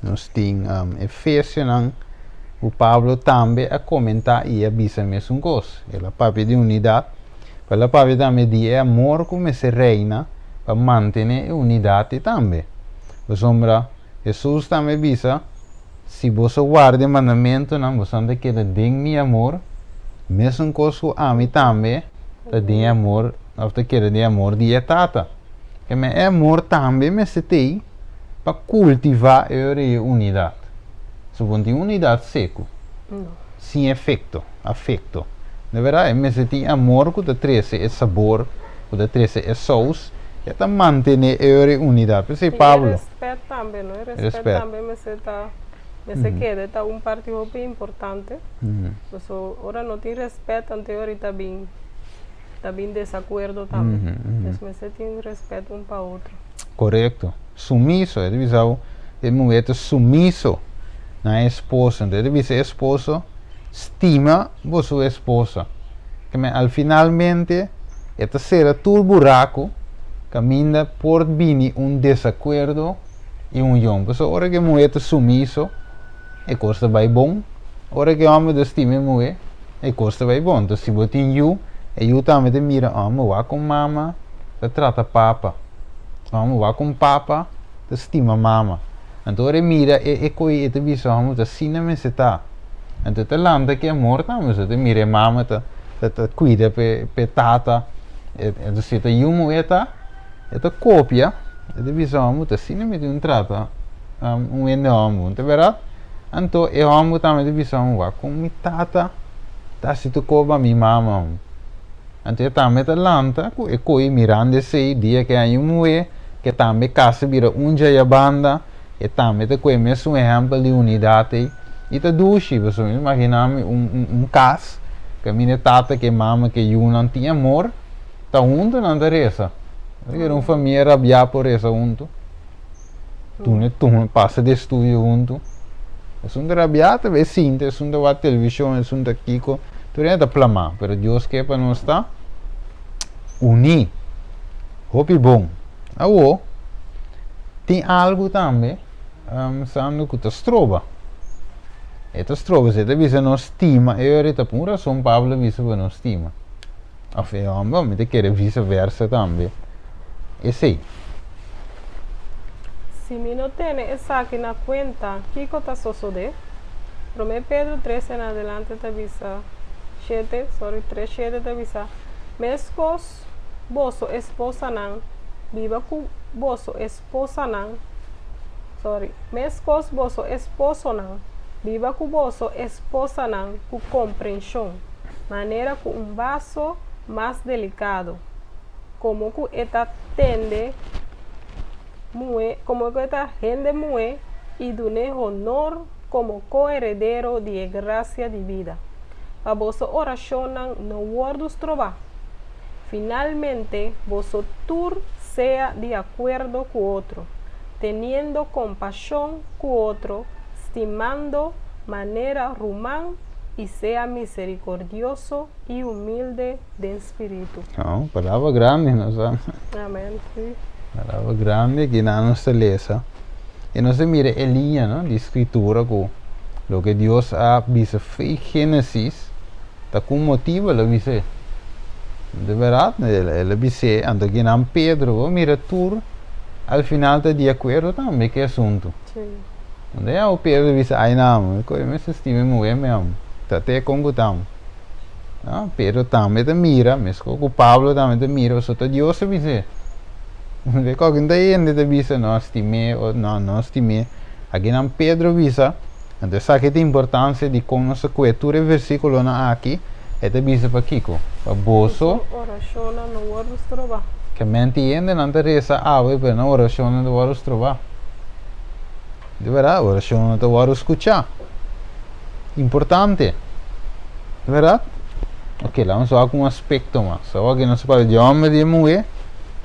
nos tin Efesionan, ku Pablo tambe a komentá i a bisa mesun kos. El a papia di unidat, pero el a papia tambe di e amor ku mester reina pa mantené e unidat ei tambe. Pasobra Hesus tambe bisa, Si boso warda e mandamentunan, boso ta keda den mi amor, mesun kos ku ami tambe ta den e amor òf ta keda den e amor di e Tata. Keme e amor tambe mester t'ei pa kultivá e ora ei e unidat. So bo no tin unidat seku, sin efekto, afekto. De bèrdat e mester tin amor ku ta trese e sabor, ku ta trese e sous, e ta mantené e ora ei unidat. P'esei Pablo. I e rèspèt tambe, no? E rèspèt tambe mester ta, mester keda, e ta un parti hopi importante. Pasobra ora no tin rèspèt anto e ora ei ta bin. Ta bin desakuerdo tambe. Pues mester tin respet un pa otro. Korekto. Sumiso. E ta bisa bo e muher ta sumiso na e esposo. Entonces e ta bisa e esposo stima bo su esposa. Keme al finalmente e ta sera tur buraku kaminda por bini un desakuerdo i un yon. Pasobra ora ku e muher ta sumiso e kos ta bai bon. Ora ku e hòmber ta stima e muher. E kos ta bai bon. Enton si bo tin yu, e yu tambe ta mira, oh, mi wak kon mama ta trata papa. Oh, mi wak kon papa ta stima mama. Anto ora e mira e e koi e ta bisa, oh, ta asina mester ta. Anto e ta lanta ki amor tambe. So e ta mira e mama ta ta ta kuida p'e p'e tata. Enton si e ta yu muhé ta, e ta kopia, e ta bisa, oh, ta asina mi tin trata un hende hòmber. Ta bèrdat? Anto e hòmber tambe ta bisa, Wak kon mi tata ta hasi tur kos pa mi mama. Anto e tambe ta lanta ku e koi mirando esei dia ke haña un muhé ke tambe kasa bira un djaya banda, e tambe ta kohe mesun ehèmpel di unidat ei i ta dushi. Pasobra mi imaginá mi un un kas kaminda e tata ku e mama ku e yunan tin amor, ta huntu nan ta resa. No kere un famia rabiá por resa huntu. Tune tune pasa di estudio huntu. Esun ta rabiá ta bay sinta, esun ta wak televishon, esun ta kiko, tur hende ta plamá, pero Dios ke pa nos ta uní. Hopi bon. Awo, tin algu tambe. Sando ku ta stroba. E ta stroba, si e ta bisa no stima e ora ta pa un rason Pablo a bisa pa no stima. Of e homber, mi ta kere vise versa tambe esei. Si mi no tene esaki na kuenta, kiko ta sosodé? Promé Pedro tres en adelante ta bisa, shete, sorry, tres shete ta bisa, Meskos boso esposanan biba ku boso esposanan, sorry, meskos boso esposonan biba ku boso esposanan ku komprenshon, manera ku un vaso mas delikado, komo ku e ta tende muhé, komo ku e ta hende muhé i dun'é honor komo koheredero di e grasia di bida, pa boso orashonnan no wòrdu strobá. Finalmente, boso tur sea di akuerdo ku otro, teniendo kompashon ku otro, stimando manera ruman i sea miserikordioso i humilde den spiritu. Oh, palabra grandi nos a. Amen, sí. Palabra grandi aki nan nos ta lesa. I nos ta mira e liña, no, di Skritura ku loke Dios a bisa fei Génesis ta ku un motibu el a bis'é. De bèrdat, el a bis'é, anto aki nan Pedro, bo mira tur al final ta di akuerdo tambe ku e asuntu. Sí. Unda ya Pedro bisa, Ai nan, mi koe mester stima e muhé mi am, ta te kon ku tam. No, Pedro tambe ta mira, meskos ku Pablo tambe ta mira, pasobra ta Dios a bis'é. De koke ta hende ta bisa no stim'é o no, no stim'é. Akinan Pedro bisa, anto esaki ta importansia di kon nos ta kue tur e versíkulonan aki, e ta bisa pa kiko? Pa boso. Boso orashonnan no wòrdu strobá. Ke menti hendenan ta resa awe, pero nan orashonnan ta wòrdu strobá. Di bèrdat, orashonnan ta wòrdu skuchá. Importante. Di bèrdat? Ok, laga nos wak un aspekto mas. Awor aki nos ta papia di hòmber di e muhé,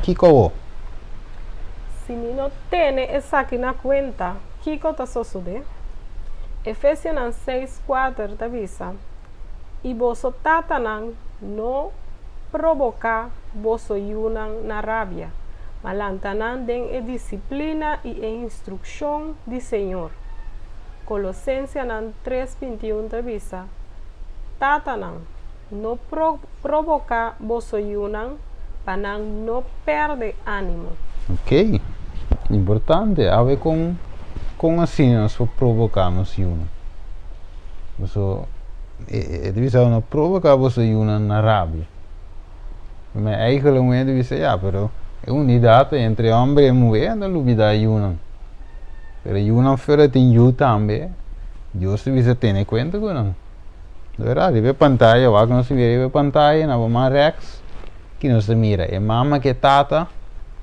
kiko awor? Si mi no tene esaki na kuenta, kiko ta sosodé? Efesionan seis kuater ta bisa, I boso tatanan no proboká boso yunan na rabia, ma lanta nan den e disiplina i e instrukshon di Señor. Kolosensianan tres bintiun ta bisa, Tatanan, no proboká boso yunan pa nan no pèrdè ánimo. Ok, importante. Awe kon kon asina nos por proboká nos yunan? Boso e ta bisa no provoká boso yunan na rabia. Ma eigenlijk un hende bisa ya pero e unidat entre homber i muhé ta lubidá e yunan. Pero e yunan fuera tin yu tambe, Dios ta bisa tene kuenta ku nan. Di bèrdat riba e pantaya wak nos ta mira riba e pantaya na bo man rèks ki nos ta mira e mama ku e tata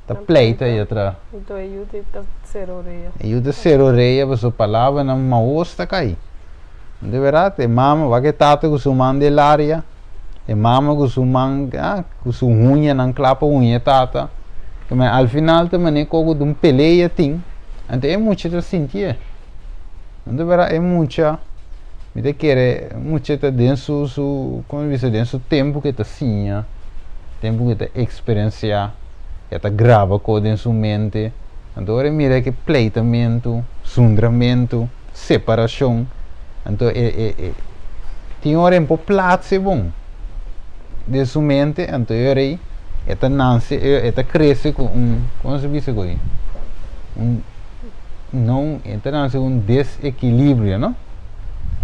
ta pleita ei atrás. Enton e yu ta sera orea. E yu ta sera orea pasobra palabranan maos ta kai. Di bèrdat e mama wak e tata ku su man den laria. E mama ku su man ah ku su huñanan kla pa huña e tata. Ma al final ta manera koko di un pelea tin, anto e mucha ta sintié. Anto bera e mucha, mi ta kere e mucha ta den su su komo bisa den su tempu ke ta siña, tempu ke ta eksperensiá, e ta graba kos den su mente. Anto ora e mira ke pleitamentu, zundramentu. Separashon, anto e e e tin ora e por platse bon den su mente, anto e ora ei e ta nase e ta krese ku un komo se bisa ku ei un no e ta nase ku un desekilibrio no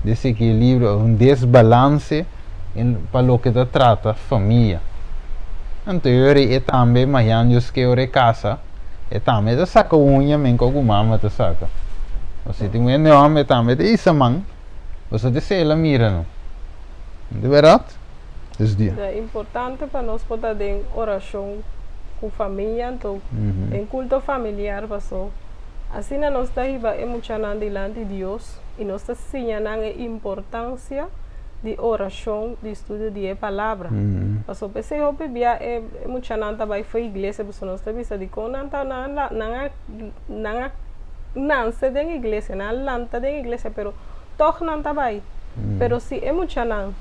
desekilibrio un desbalanse pa loke ta trata famia anto e ora ei e tambe mañana Dios ke ora e kasa. E tambe ta saka uña men ku mama ta saka. O si tin un hende homber tambe ta hisa man, boso ta sela mira no. No ta bèrdat? Dus di. Ta importante pa nos por ta den orashon ku famia anto den kulto familiar paso asina nos ta hiba e muchanan dilanti Dios i nos ta siña nan e importansia di orashon di studio di e palabra. Paso p'esei hopi bia e muchanan ta bai for iglesia pasobra nos ta bisa dikon nan ta nan a nan a nan a nanse den iglesia nan a lanta den iglesia pero tòg nan ta bai. Pero si e muchanan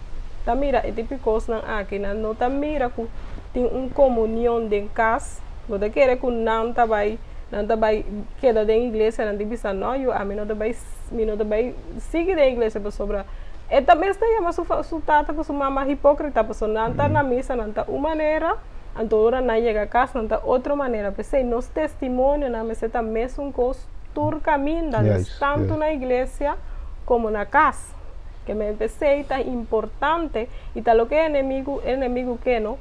ta mira e tipo di kosnan aki nan no ta mira ku tin un komunion den kas bo ta kere ku nan ta bai. Nan ta bai keda den iglesia, nan tin bisa, "No yu, ami no ta bai, mi no ta bai sigui den iglesia pasobra e ta mes ta yama su su tata ku su mama hipókrita, pasobra nan ta na misa nan ta un manera, anto ora nan yega kas nan ta otro manera." P'esei nos testimonionan mester ta mesun kos tur kaminda, dus tantu na iglesia komo na kas. Ke men p'esei ta importante i ta loke e enemigu e enemigu ke no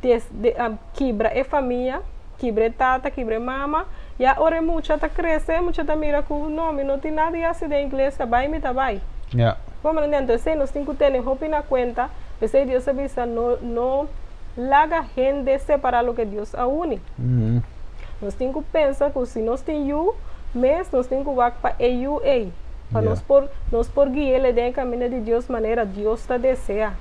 des de kibra e famia, kibra e tata, kibra e mama, ya ora e mucha ta krese e mucha ta mira ku no mi no tin nada di hasi den iglesia, bai mi ta bai. Bo mira anto esei nos tin ku tene hopi na kuenta, p'esei Dios a bisa no no laga hende separá loke Dios a uni. Nos tin ku pensa ku si nos tin yu mes nos tin ku wak pa e yu ei, pa nos por nos por gui'el den e kaminda di Dios manera Dios ta deseá.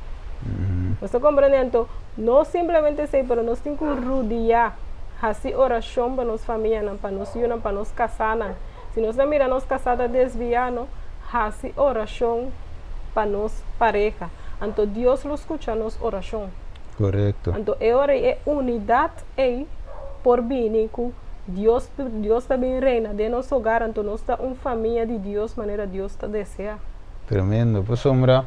Nos ta komprendé? Anto, no simplemente esei, pero nos tin ku rudiá, hasi orashon pa nos famianan, pa nos yunan, pa nos kasánan. Si nos ta mira nos kasá ta desviá, no, hasi orashon pa nos pareha. Anto Dios lo skucha nos orashon. Korekto. Anto e ora ei e unidat ei por bini ku Dios, Dios ta bin reina den nos hogar, anto nos ta un famia di Dios manera Dios ta deseá. Tremendo, pasobra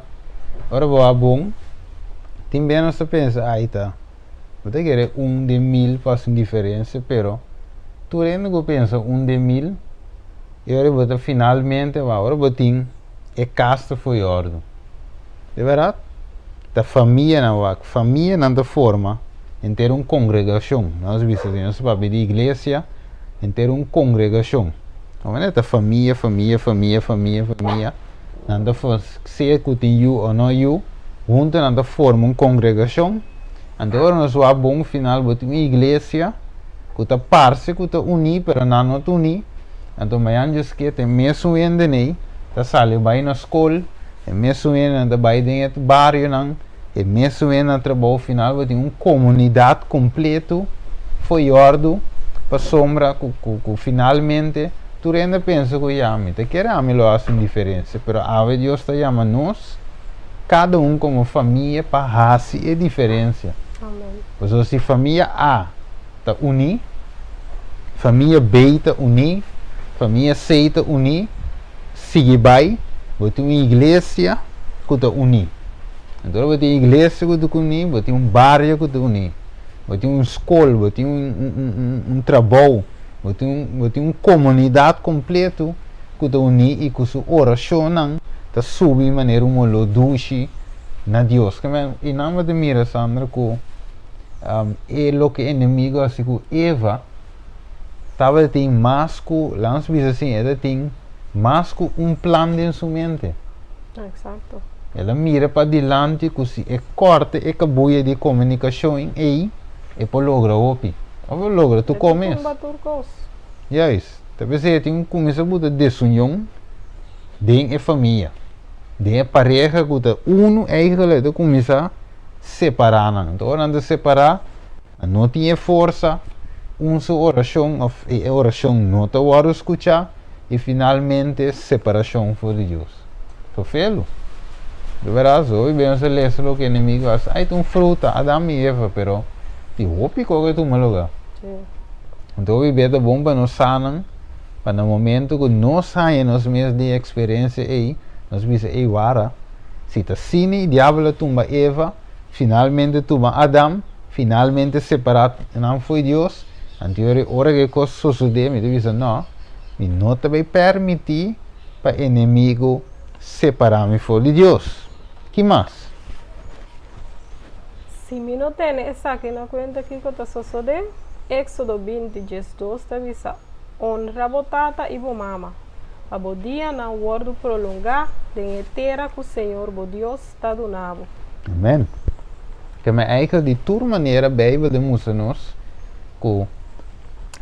ora bo a bon, tin bia nos ta pensa, ai ta, bo ta kere un den mil pa hasi un diferensia, pero tur hende ku pensa un den mil, e ora bo ta finalmente, ora bo tin e kas ta fo'i òrdu. Di bèrdat, ta famianan wak, famianan ta forma henter un kongregashon. Nos bisa si nos papia di iglesia, henter un kongregashon. Manera ta famia, famia, famia, famia, famia, nan ta sea ku tin yu o no yu, huntu nan ta forma un kongregashon. Anto ora nos wak bon final bo tin un iglesia ku ta parse ku ta uní pero nan no ta uní. Anto mañan dje ske ta e mesun hendenei ta sali bai na skol, e mesun hendenan ta bai den e barionan, e mesun hendenan trabou. Final bo tin un komunidat kompleto fo'i òrdu pasobra ku ku finalmente tur hende a pensa ku ya mi ta kere ami lo hasi un diferensia, pero awe Dios ta yama nos kada un komo famia pa hasi e diferensia. Pasobra si famia A ta uní, famia B ta uní, famia C ta uní, sigui bai, bo tin un iglesia ku ta uní. Anto ora bo tin iglesia ku ta uní, bo tin un bario ku ta uní, bo tin un skol, bo tin un trabou, bo tin bo tin un komunidat kompleto ku ta uní i ku su orashonnan ta subi manera un oló dushi na Dios. I nan bo ta mira, Sandra, ku e loke enemigo a hasi ku Eva tabatin mas ku, laga nos bisa asin, e tatin mas ku un plan den su mente. Exacto. El a mira padilanti ku si e kòrta e kabuya di komunikashon ei, e por logra hopi. E por logra tur kos mes. E por tumba tur kos. Juist. Ta p'esei e tin ku kuminsá buta desunion den e famia, den e pareha ku ta unu eigentlik ta kuminsá separá nan. Anto ora nan ta separá, nan no tin e forsa, un su orashon òf e orashon no ta wòrdu skuchá i finalmente separashon for di Dios. Sofelu. Di bèrdat, so hopi bes nos ta lesa loke enemigu a hasi, ai ta un fruta, Adam i Eva, pero tin hopi kos ku a tuma lugá. Anto hopi bes ta bon pa nos sa nan, pa na momento ku nos haña nos mes den e eksperensia ei, nos bisa, ei wara, Si ta asina i diabel a tumba Eva, finalmente tuma Adam, finalmente separá nan fo'i Dios, anto e ora ku e kos sosodé mi ta bisa, No, mi no ta bai permití pa enemigu separá mi for di Dios. Ki mas? Si mi no tene esaki na kuenta kiko ta sosodé? Éksodo 20, 12 ta bisa, Onra bo tata i bo mama. pa bo dianan wòrdu prolongá den e tera ku Señor bo Dios ta duna bo. Amen. Ke men eikel di tur manera Beibel den mustra nos ku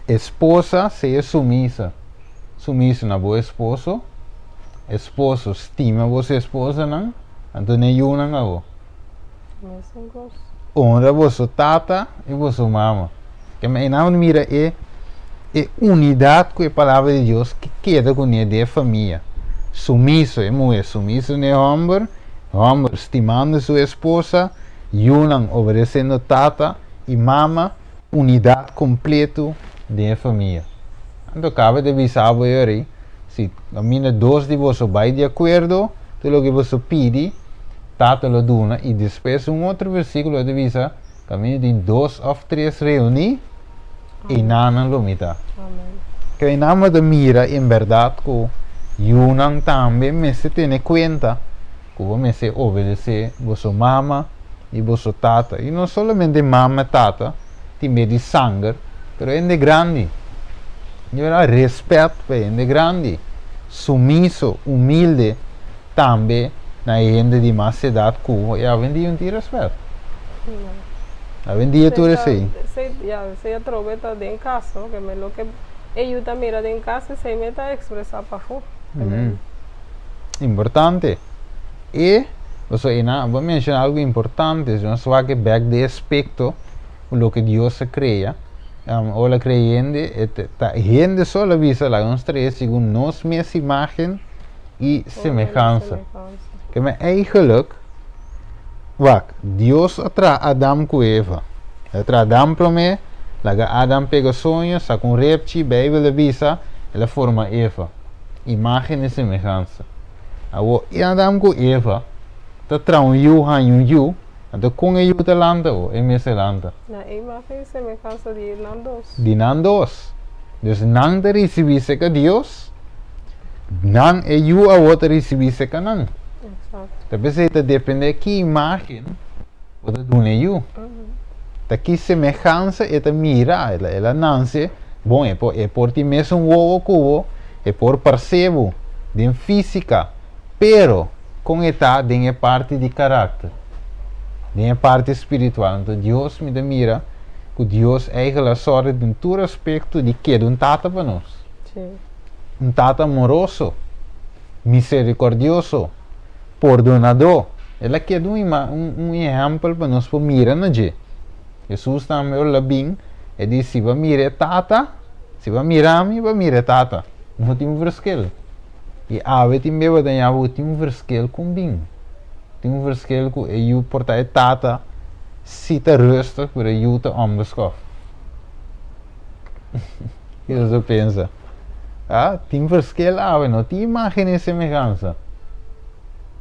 esposa sea sumisa, sumiso na bo esposo, esposo stima bo su esposanan, anto ne yunan awo. Mesun kos. Honra boso tata i boso mama. Ke men einan bo mira e e unidat ku e palabra di Dios ke keda kuné den e famia. Sumiso, e muhé sumiso na e hòmber, e hòmber stimando su esposa, yunan obedesendo tata i mama, unidat kompleto den e famia. Anto kaba ta bisa bo yori, si kaminda dos di boso bai di akuerdo, tur loke boso pidi, Tata lo duna. I despues un otro versíkulo ta bisa, kaminda tin dos òf tres reuní, einan lo mi ta. Ke einan bo ta mira en bèrdat ku yunan tambe mester tene kuenta ku bo mester obedesé boso mama i boso tata. I no solamente mama i tata tin be di sanger, pero hende grandi. Di bèrdat, rèspèt pa hende grandi, sumiso, humilde tambe na e hende di mas edat ku bo. I awendia un tin rèspèt. Awendia tur esei. Ya, esei atrobe ta den kas, no? Ke loke e yu ta mira den kas, esei me ta ekspresá pafó. Importante. E, pasobra e nan, bo a menshoná algu importante, si nos wak e bèk di e aspekto ku loke Dios a krea, ora el a krea hende, e ta hende so el a bisa, laga nos traha segun nos mes imágen i semehansa. Ke men eigenlik, wak, Dios a traha Adam ku Eva. El a traha Adam promé, laga Adam pega soño, saka un repchi, Beibel a bisa, el a forma Eva. Imágen i semehansa. Awor, i Adam ku Eva ta traha un yu, haña un yu, anto kon e yu ta lanta awor? E mester lanta. Na e imágen i semehansa di nan dos. Di nan dos. Dus nan ta risibí serka Dios, nan, e yu awor ta risibí serka nan. Eksakto. Ta p'esei ta dependé ki imágen bo ta duna e yu. Ta ki semehansa e ta mira, el a nanse, bon, e por, e por tin mesun wowo ku bo, E por parse bo den físika, pero kon e ta den e parti di karakter, den e parti spiritual. Anto Dios, mi ta mira ku Dios eigel a sòru den tur aspekto di keda un Tata pa nos. Un Tata amoroso, miserikòrdioso, pordonadó. El a keda un un ehèmpel pa nos por mira na dje. Hesus tambe ora el a bin, e di, Si bo a mira e Tata, Si bo a mira mi, bo a mira e Tata. No tin un verschil. I awe tin beba ta ña bo tin un verschil ku un bin. Tin un verschil ku e yu por ta e tata si ta rustig, pero e yu ta onbeskof. Kiko bo pensa? Ah, tin verschil awe, no tin imagen i semehansa.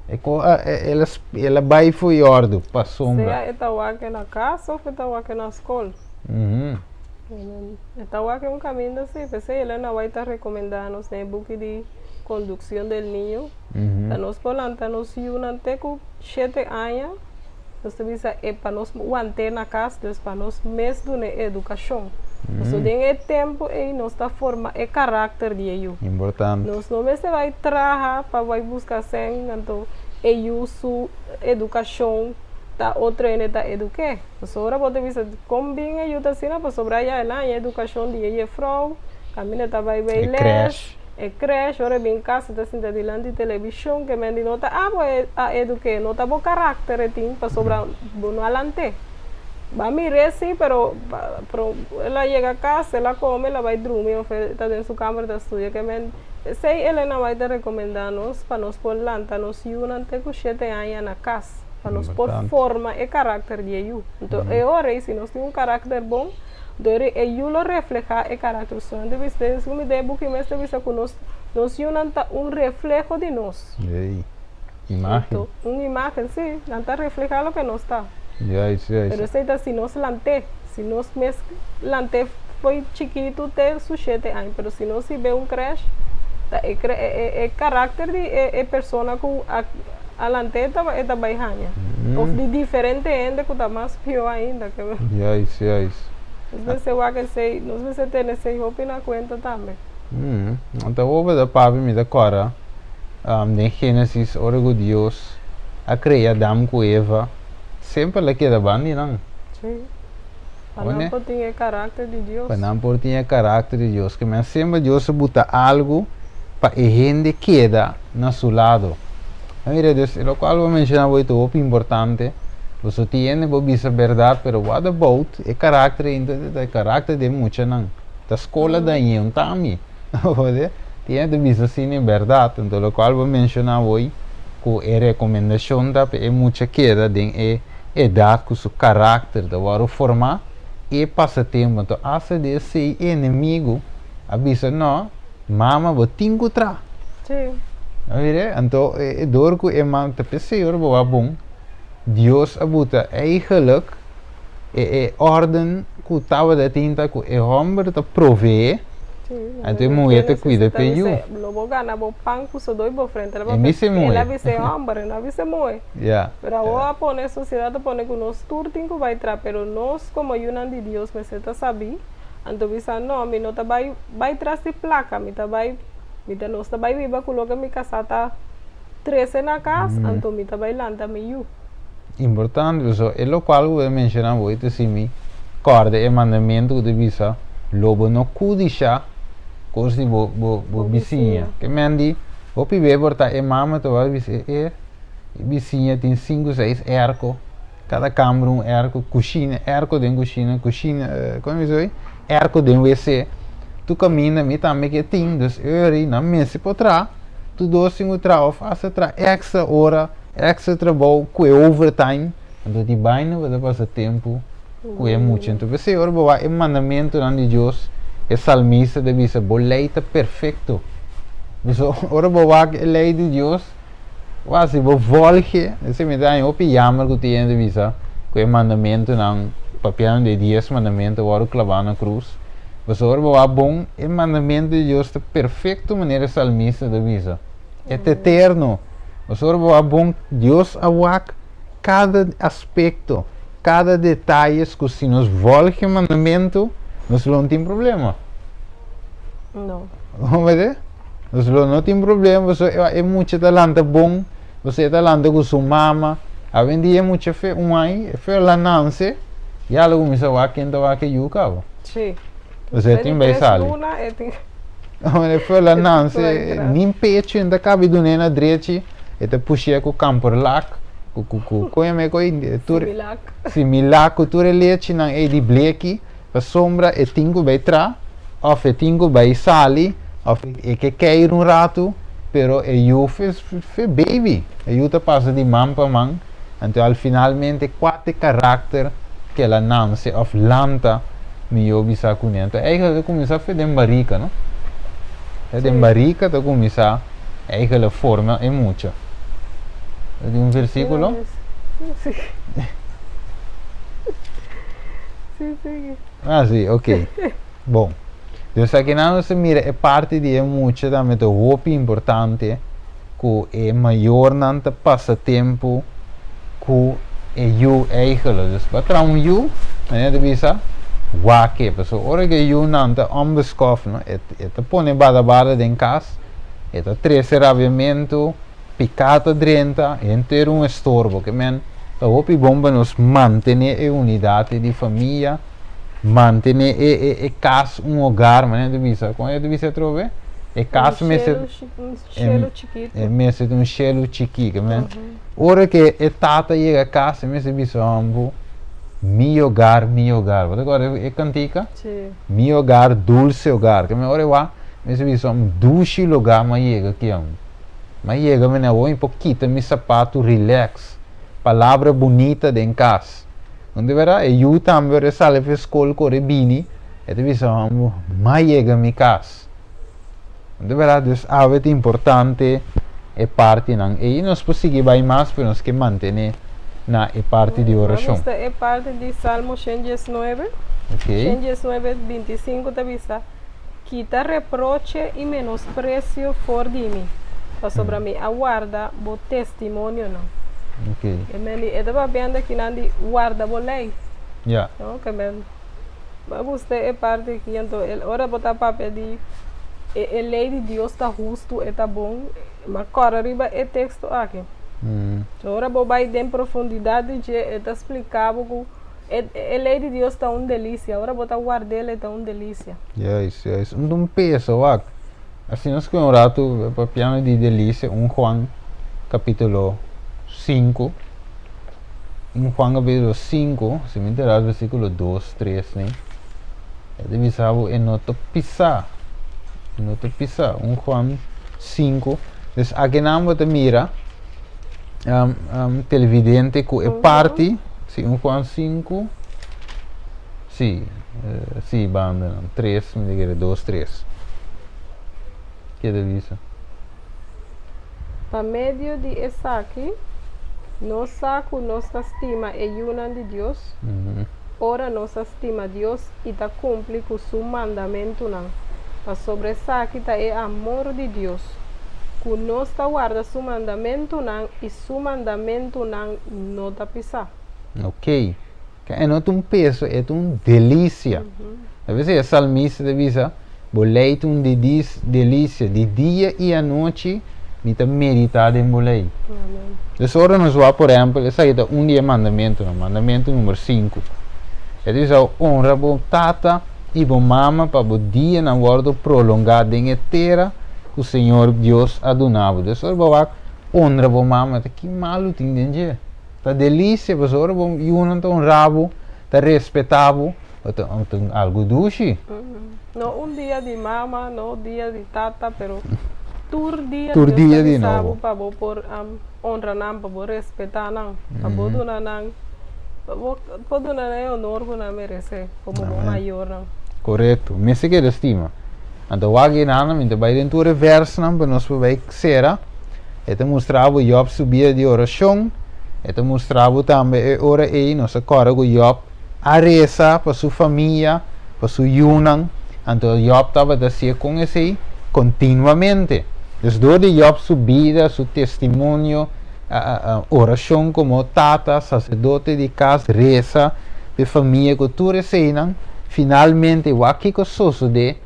E ko el a el a bai for e òrdu pasobra. Sea e ta wak na kas òf e ta wak na skol. E ta wak un kaminda si, p'esei Elena White ta rekomendá nos den e buki di Conducción del Niño, pa nos por lanta nos yunan te ku shete aña, nos ta bisa e pa nos want'é na kas, dus pa nos mes duna e edukashon. Pasobra den e tempu ei nos ta forma e karakter di e yu. Importante. Nos no mester bai traha pa bai buska sèn, anto e yu su edukashon ta otro hende ta eduk'é. Pasobra bo ta bisa kon bin e yu ta asina pasobra ya el a haña edukashon di e jefrou, kaminda ta bai bay les, e crèsh, ora e bin kas e ta sinta dilanti televishon ke men di no ta abo a eduk'é, no ta bo karakter e tin pasobra bo no a lant'é. Bo a mir'é si pero pero el a yega kas el a kome el a bai drumi òf e ta den su kamber ta studia ke men esei Elena White ta rekomendá nos pa nos por lanta nos yunan te ku shete aña na kas. Pa nos por forma e karakter di e yu. Anto e ora ei si nos tin un karakter bon, anto e e yu lo reflehá e karakter. So nan ta bisa, den segun mi den e buki mes ta bisa ku nos nos yunan ta un refleho di nos. Ei, imágen. Anto un imágen, sí, nan ta reflehá loke nos ta. Juist, juist. Pero esei ta si nos lant'é, si nos mes lant'é fo'i chikitu te su shete aña. Pero si nos hib'é un krèsh, ta e kre e e karakter di e e persona ku a Alante e ta bai haña. Of di diferente hende ku ta mas pió ainda. Juist, juist. Nos mester wak esei, nos mester tene esei hopi na kuenta tambe. Anto hopi ta papia mi ta kòrda den Génesis ora ku Dios a krea Adam ku Eva, semper el a keda banda di nan. Sí. Pa nan por tin e karakter di Dios. Pa nan por tin e karakter di Dios. Ke men semper Dios a buta algu pa e hende keda na su lado. A mira, dus e lokual bo a menshoná bo ta hopi importante. Boso tin hende por bisa bèrdat, pero what about e karakter ei? Entonces ta e karakter di e muchanan. Ta skol a dañ'é, un ta ami. Tin hende ta bisa asina e bèrdat. Entonces lokual bo a menshoná awor ku e rekomendashon ta pa e mucha keda den e edat ku su karakter ta wòrdu formá, e pasa tempu. Entonces asta di esei enemigu. A bisa no, mama bo tin ku tra. Sí. A mira? Anto e dor ku e mama ta p'esei ora bo wak bon, Dios a buta eigenlijk e e órden ku tabata tin ta ku e hòmber ta proveé, Sí, anto e muhé ta kuida p'e yu. Lo bo gana bo pan ku sodó i bo frente. E bisa e muhé. El a bisa e hòmber, e no a bisa e muhé. Ya. Pero awor a pone, sosiedat a pone ku nos tur tin ku bai tra, pero nos komo yunan di Dios mester ta sabí. Anto bisa, No, mi no ta bai bai tras di plaka, mi ta bai, mi ta, nos ta bai biba ku loke mi kasá ta trese na kas, anto mi ta bai lanta mi yu. Importante, pasobra e lokual ku bo ta menshoná bo ta si mi kòrda e mandamentu ku ta bisa, Lo bo no kudishá kos di bo bo bo bisiña. Ke men di, hopi be por ta e mama ta wòrdu bisa, e e bisiña tin sinku seis èrko. Kada kamber un erko, kushina, erko den kushina, kushina, komo mi bisa hoy? Erko den wc. Tur kaminda mi tambe ke tin, dus ori nan mester por traha, tur dos tin ku traha of hasta traha extra ora, extra trabou ku e overtime, anto di baina bo ta pasa tempu ku e mucha. Anto p'esei ora bo wak e mandamentunan di Dios, e salmista ta bisa, Bo lei ta perfekto. Pasobra ora bo wak e lei di Dios, Wak si bo volge, esei mi ta haña hopi yammer ku tin hende bisa ku e mandamentunan, papiando di e dies mandamentu a wòrdu klabá na krus. Pasobra bo wak bon, e mandamentu di Dios ta perfekto manera e salmista ta bisa. E ta eterno. Pasobra bo wak bon, Dios a wak kada aspekto, kada detayes ku si nos volge e mandamentu, nos lo no tin problema. No. Nos lo no tin problema pasobra e mucha ta lanta bon, pasobra e ta lanta ku su mama. Awendia e mucha fe un ai, e fe la nanse, ya lo kuminsá wak ken ta wak e yu kaba. Sí. Pasobra e tin bai sali. Luna e tin. E fe la nanse, nin pechu e ta kabi dun'é na drechi, e ta push'é ku kamperlak, ku ku ku kon yama e koi? Tur Similak. Similak ku tur e lechinan ei di bleki. Pasobra e tin ku bai tra, òf e tin ku bai sali, òf e ke keir un ratu, pero e yu fe baby, e yu ta pasa di man pa man, anto al finalmente kua ta e karakter ku el a nanse òf lanta mihó bisa kuné. Anto eigentlik ta kuminsá fe den barika, no? Fe den barika ta kuminsá eigentlik forma e mucha. Ta tin un versíkulo? Sí, sigui. Ah, sí, ok. Bon. Dus akinan nos ta mira e parti di e mucha tambe ta hopi importante ku e mayornan ta pasa tempu ku e yu eigenlijk. Dus pa traha un yu, manera ta bisa, wak e. Pasobra ora ku e yunan ta onbeskof, no, e e ta pone bada bada den kas, e ta trese rabiamentu. Piká ta drenta henter un estorbo. Ke men ta hopi bon pa nos mantené e unidat di famia, mantené e e e kas un hogar, manera ta bisa. Kon e ta bisa atrobe? E kas mester Un shelu chikitu. E mester ta un shelu chikí. Ke men ora ke e tata yega kas e mester bisa hombu, mi hogar, mi hogar. Bo ta kòrda e kantika? Si. Mi hogar, dulce hogar. Ke men ora e wak mester bisa un dushi lugá m'a yega aki hombu. M'a yega mi na awor mi por kita mi sapatu relax. Palabra bunita den kas. No ta berdad? E yu tambe ora e sali for skol kore bini e ta bisa homber m'a yega mi kas. No ta berdad? Dus awe ta importante e partinan ei. Nos por sigui bai mas pero nos ke mantene na e parti di orashon. Nos ta e parti di Salmo 119. Ok. 119, 25 ta bisa. Kita reproche i menospresio for di mi, pasobra mi a warda bo testimonionan. Ok. E men di, e ta papiando akinan di warda bo lei. Ya. No, ke men, mi a gusta e parti aki, anto el ora bo ta papia di e e lei di Dios ta hustu, e ta bon, mi a kòrda riba e teksto aki. Ora bo bai den profundidat di dje, e ta splika bo ku. E ley di Dios ta un delicia, ora bo ta ward'el e ta un delicia. Juist, juist. Un ta un peso, wak. Asina nos kue un ratu papiando di delicia, un Juan capitulo sinku, un Juan capitulo sinku, si mi ta ras versiculo dos, tres ni, e ta bisa bo e no ta pisa, e no ta pisa, un Juan sinku, dus akinan bo ta mira. televidente ku e parti si un Juan sinku si si banda nan tres mi ta kere dos tres. Keda bisa. Pa medio di esaki, nos sa ku nos ta stima e yunan di Dios, ora nos ta stima Dios i ta kumpli ku su mandamentunan. Pasobra esaki ta e amor di Dios, ku nos ta warda su mandamentunan i su mandamentunan no ta pisá. Ok. Ke e no ta un peso, e ta un delisia. Ta p'esei e salmista ta bisa, Bo lei ta un delisia, di dia i anochi mi ta meditá den bo lei. Dus ora nos wak, por ehèmpel, esaki ta un di e mandamentunan, mandamentu number sinku. E ta bisa, Honra bo tata i bo mama pa bo dianan wòrdu prolongá den e tera ku señor Dios a duna bo. Dus ora bo wak, honra bo mama, ta ki malu tin den dje? Ta delisia pasobra ora bo yunan ta honra bo, ta respeta bo, bo ta algu dushi. No un dia di mama, no dia di tata, pero tur dia Tur Dios dia ta di bisa bo nobo. pa bo por honra nan, pa bo respeta nan, pa bo duna nan, pa bo por duna nan e honor ku nan merese komo bo Amen. mayornan. Korekto. Mester keda stima. Anto wak e nan, mi ta bai den tur e vèrsnan pa nos por bai sera. E ta mustra bo Jòb su bida di orashon. E ta mustra bo tambe e ora ei nos a kòrda ku Jòb a resa pa su famia, pa su yunan. Anto Jòb tabata hasié kon esei kontinuamente. Dus dor di Jòb su bida, su testimonio, orashon komo tata, saserdote di kas, resa pa e famia ku tur eseinan, finalmente wak kiko sosodé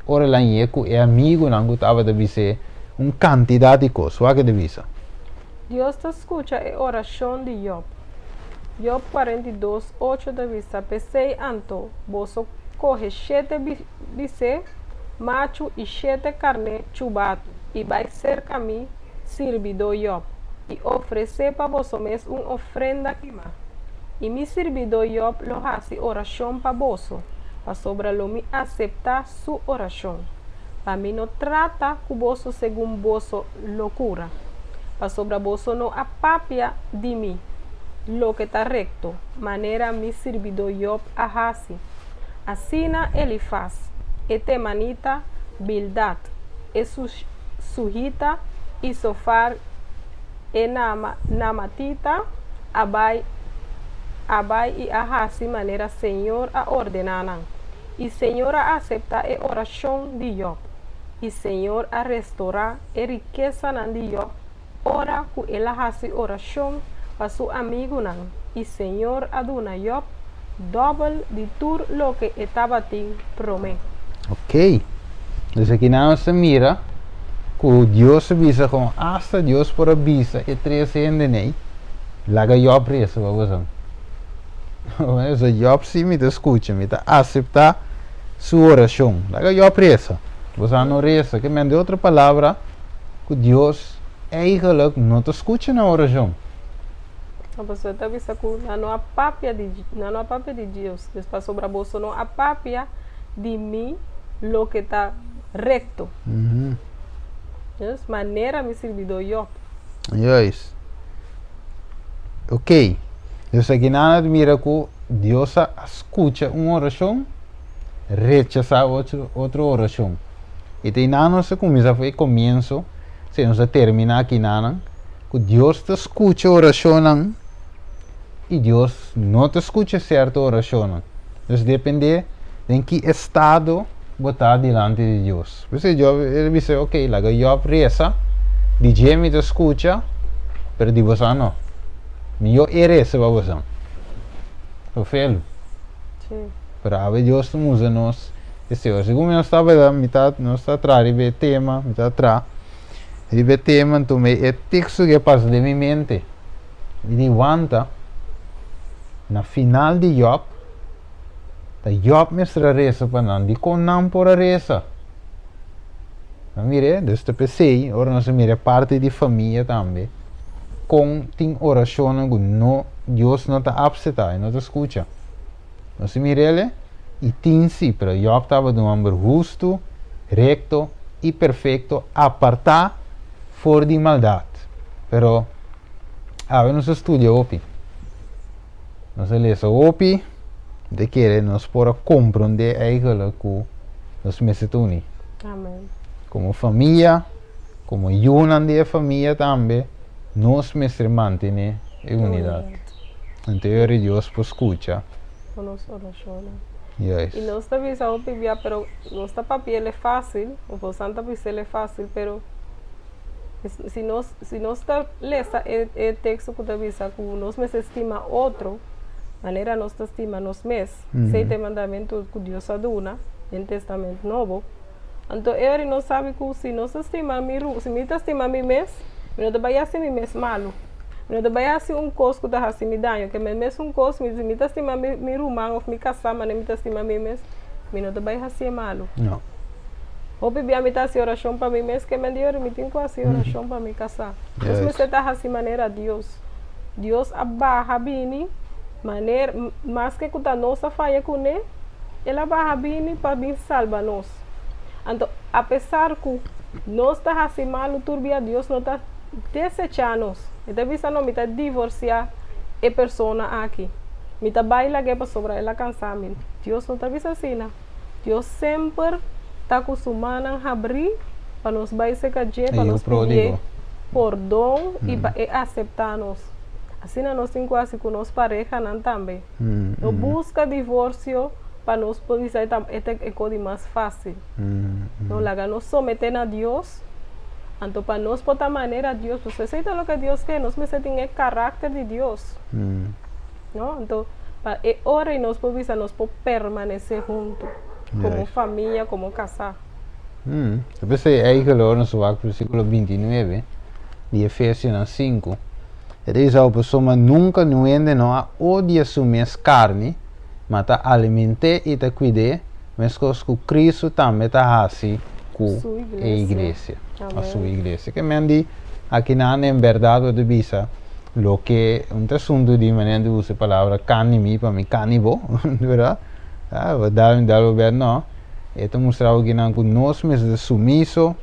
ora el a yega ku e amigunan ku tabata bis'é Un kantidat di kos. Wak e ta bisa. Dios ta skucha e orashon di Job. Job 42, 8 ta bisa, P'esei anto, boso kohe shete bisé machu i shete karné chubatu, i bai serka mi sirbidó Job, i ofresé pa boso mes un ofrenda kimá. I mi sirbidó Job lo hasi orashon pa boso, pasobra lo mi aseptá su orashon. Pa mi no trata ku boso segun boso lokura, pasobra boso no a papia di mi loke ta rekto, manera mi sirbidó Job a hasi. Asina Elifas, e temanita, Bildad, e suhita, i Sofar, e namatita, a bai a bai i a hasi manera señor a ordená nan. I Señor a aseptá e orashon di Jòb, i Señor a restorá e rikesanan di Jòb ora ku el a hasi orashon pa su amigunan, i Señor a duna Jòb dòbel di tur loke e tabatin promé. Ok. Dus aki nan nos ta mira ku Dios a bisa kon asta Dios por a bisa e tres hendenan ei, Laga Jòb resa pa boso. Eso Job si mi ta skucha, mi ta aseptá su orashon. Laga Job resa. Bo sa no resa. Ke men di otro palabra ku Dios eigenlijk no ta skucha nan orashon. No, pasobra e ta bisa ku nan no a papia di, nan no a papia di Dios. Dus pasobra boso no a papia di mi loke ta rekto. Dus manera mi sirbidó Job. Juist. Ok. Dus aki nan a mira ku Dios a skucha un orashon, rechasá otro otro orashon. I ta einan nos a kuminsá for e komienso, si nos a terminá akinanan, ku Dios ta skucha orashonnan i Dios no ta skucha sierto orashonnan. Dus dependé den ki estado bo ta dilanti di Dios. P'esei Job el a bisa, ok, laga Job resa, di dje mi ta skucha, pero di boso no. Mihó e resa pa boso. Sofelu. Sí. Pero awe Dios ta usa nos esei. Segun mi nos tabata mitad, nos ta traha riba e tema, mi ta traha riba e tema, anto mi e teksto ke a pasa den mi mente. Mi di wanta, na final di Job, ta Job mester a resa pa nan. Dikon nan por a resa? Nan mira, dus ta p'esei, ora nos a mira e parti di famia tambe, kon tin orashonnan ku no, Dios no ta apseptá, e no ta skucha. Nos a mir'el i tin si, pero Jòb tabata un hòmber hustu, rekto i perfekto, apartá for di maldat. Pero, awe nos a studia hopi. Nos a lesa hopi, mi ta kere nos por a komprondé eigenlijk ku nos mester ta uní. Amen. Komo famia, komo yunan di e famia tambe, nos mester mantené e unidat. Anto e ora Dios por skucha. Ku nos orashonnan. Juist. I nos ta bisa hopi bia, pero nos ta papia el e fásil, of bosan ta bisa el e fásil, pero si nos si nos ta lesa e e teksto ku ta bisa ku nos mester stima otro manera nos ta stima nos mes, esei ta e mandamentu ku Dios a duna den Testament Nobo. Anto e ora nos sabi ku si nos ta stima mi ru, si mi ta stima mi mes, mi no ta bai hasi mi mes malu. Mi no ta bai hasi un kos ku ta hasi mi daño. Ke mesun kos, mi si mi ta stima mi mi ruman òf mi kasá manera mi ta stima mi mes, mi no ta bai hasié malu. No. Hopi bia mi ta hasi orashon pa mi mes, ke men di ora mi tin ku hasi orashon pa mi kasá. Nos mester ta hasi manera Dios. Dios a baha bini maner, maske ku ta nos a faya kuné, El a baha bini pa bin salba nos. Anto, apesar ku nos ta hasi malu tur bia, Dios no ta desechá nos. E ta bisa, No, mi ta divorsiá e persona aki. Mi ta bai lag'é pasobra el a kansá mi. Dios no ta bisa asina. Dios semper ta ku su mannan habrí pa nos bai serka dje, pa nos pidié pordon i pa e aseptá nos. Asina nos tin ku hasi ku nos parehanan tambe. No buska divorsio pa nos por bisa e ta e ta e kos di mas fásil. No laga nos someté na Dios, anto pa nos por ta manera Dios, pasobra esei ta loke Dios ke, nos mester tin e karakter di Dios. No, anto pa e ora ei nos por bisa nos por permanesé huntu komo famia, komo kasá. Ta p'esei eikel ora nos wak versíkulo 29 di Efesionan 5. E ta bisa pasobra nunka niun hende no a odia su mes karni, ma ta aliment'é i ta kuid'é, meskos ku Kristu tambe ta hasi ku e iglesia, òf su iglesia. Ke men di akinan en bèrdat bo ta bisa loke un ta asuntu di manera di usa e palabra kani mi pa mi kani bo, bèrdat? Bo dal mi dal bo bèt, no. E ta mustra bo akinan ku nos mester ta sumiso,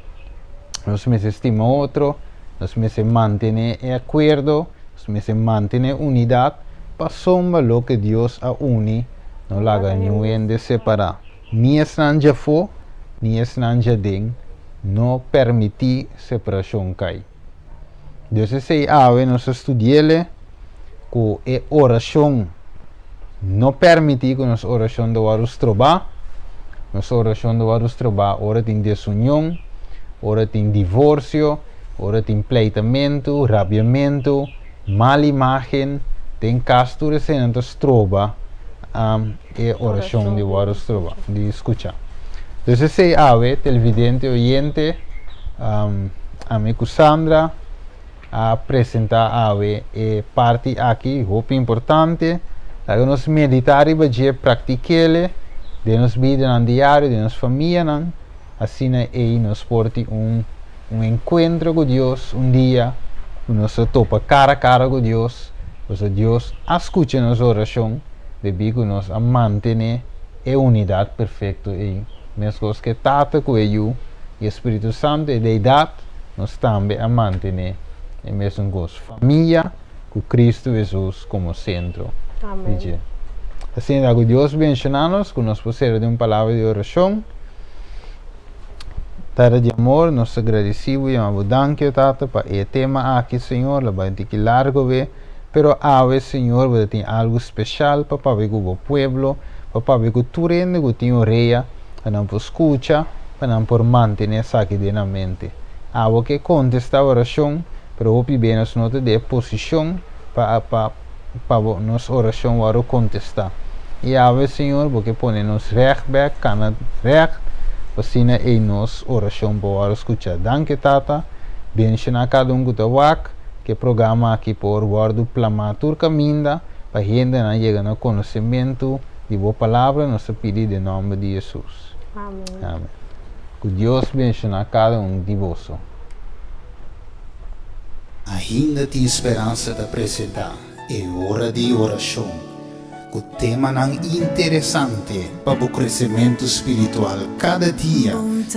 nos mester stima otro. Nos mester mantené e akuerdo, nos mester mantené unidat, pasobra loke Dios a uni, no laga niun hende separá, ni esnan djafó, ni esnan djaden, no permití separashon kai. Dios esei awe nos a studi'ele ku e orashon no permití ku nos orashon ta wòrdu strobá. Nos orashon ta wòrdu strobá ora tin desunion, ora tin divorsio, ora tin pleitamentu, rabiamentu, mal imágen den kas. Tur eseinan ta stroba e orashon di wòrdu strobá, di skuchá. Dus esei awe, televidente, oyente, ami ku Sandra, a presentá awe e parti aki hopi importante. Laga nos meditá riba dje, praktik'ele den nos bidanan diario, den nos famianan. Asina ei nos por tin un un enkuentro ku Dios un dia ku nos ta topa kara kara ku Dios, pasobra Dios a skucha nos orashon debí ku nos a mantené e unidat perfekto ei, meskos ku e Tata ku e Yu i e Spiritu Santu, e Deidat. Nos tambe a mantené e mesun kos, famia ku Kristu Hesus komo sentro di dje. Asina ta ku Dios benshoná nos ku nos por sera den un palabra di orashon. Tata di amor, nos ta gradisí bo i yama bo danki, o Tata, pa e tema aki, Señor. Lo bai un tiki largu awe, pero awe, Señor, bo ta tin algu speshal pa papia ku bo pueblo, pa papia ku tur hende ku tin orea. pa nan por skucha, pa nan por mantené esaki den nan mente. Abo ke kontestá orashon, pero hopi be nos no ta den e posishon pa pa pa bo nos orashon wòrdu kontestá. I awe, Señor, bo ke pone nos règt bèk, kana règt, pa asina ei nos orashon por wòrdu skuchá. Danki, Tata. Benshoná kada un ku ta wak, ku e programa aki por wòrdu plamá tur kaminda, pa hendenan yega na konosementu di bo palabra nos ta pidi den nomber di Jesus. Amen. Amen. Ku Dios benshoná kada un di boso. Ainda tin speransa ta presentá e ora di orashon ku temanan interesante pa bo kresementu spiritual kada dia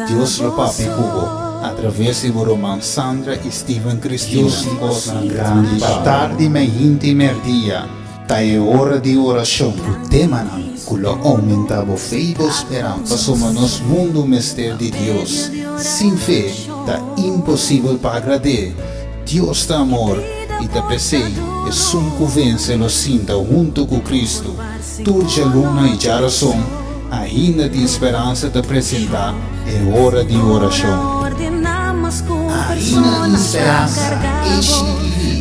Dios lo papia ku bo atraves di bo ruman Sandra i Steven Cristina. Dios tin kosnan grandi pa tardi, meinti i merdia. Ta e ora di orashon ku temanan ku lo oumentá bo fe i bo speransa. Pasobra nos mundu mester di Dios. Sin fe ta imposibel pa agrad'é. Dios ta amor, i ta p'esei esun ku vense lo sinta huntu ku Kristu. Tur djaluna i djarason, ainda tin speransa ta presentá e ora di orashon. Ainda tin speransa, HTV.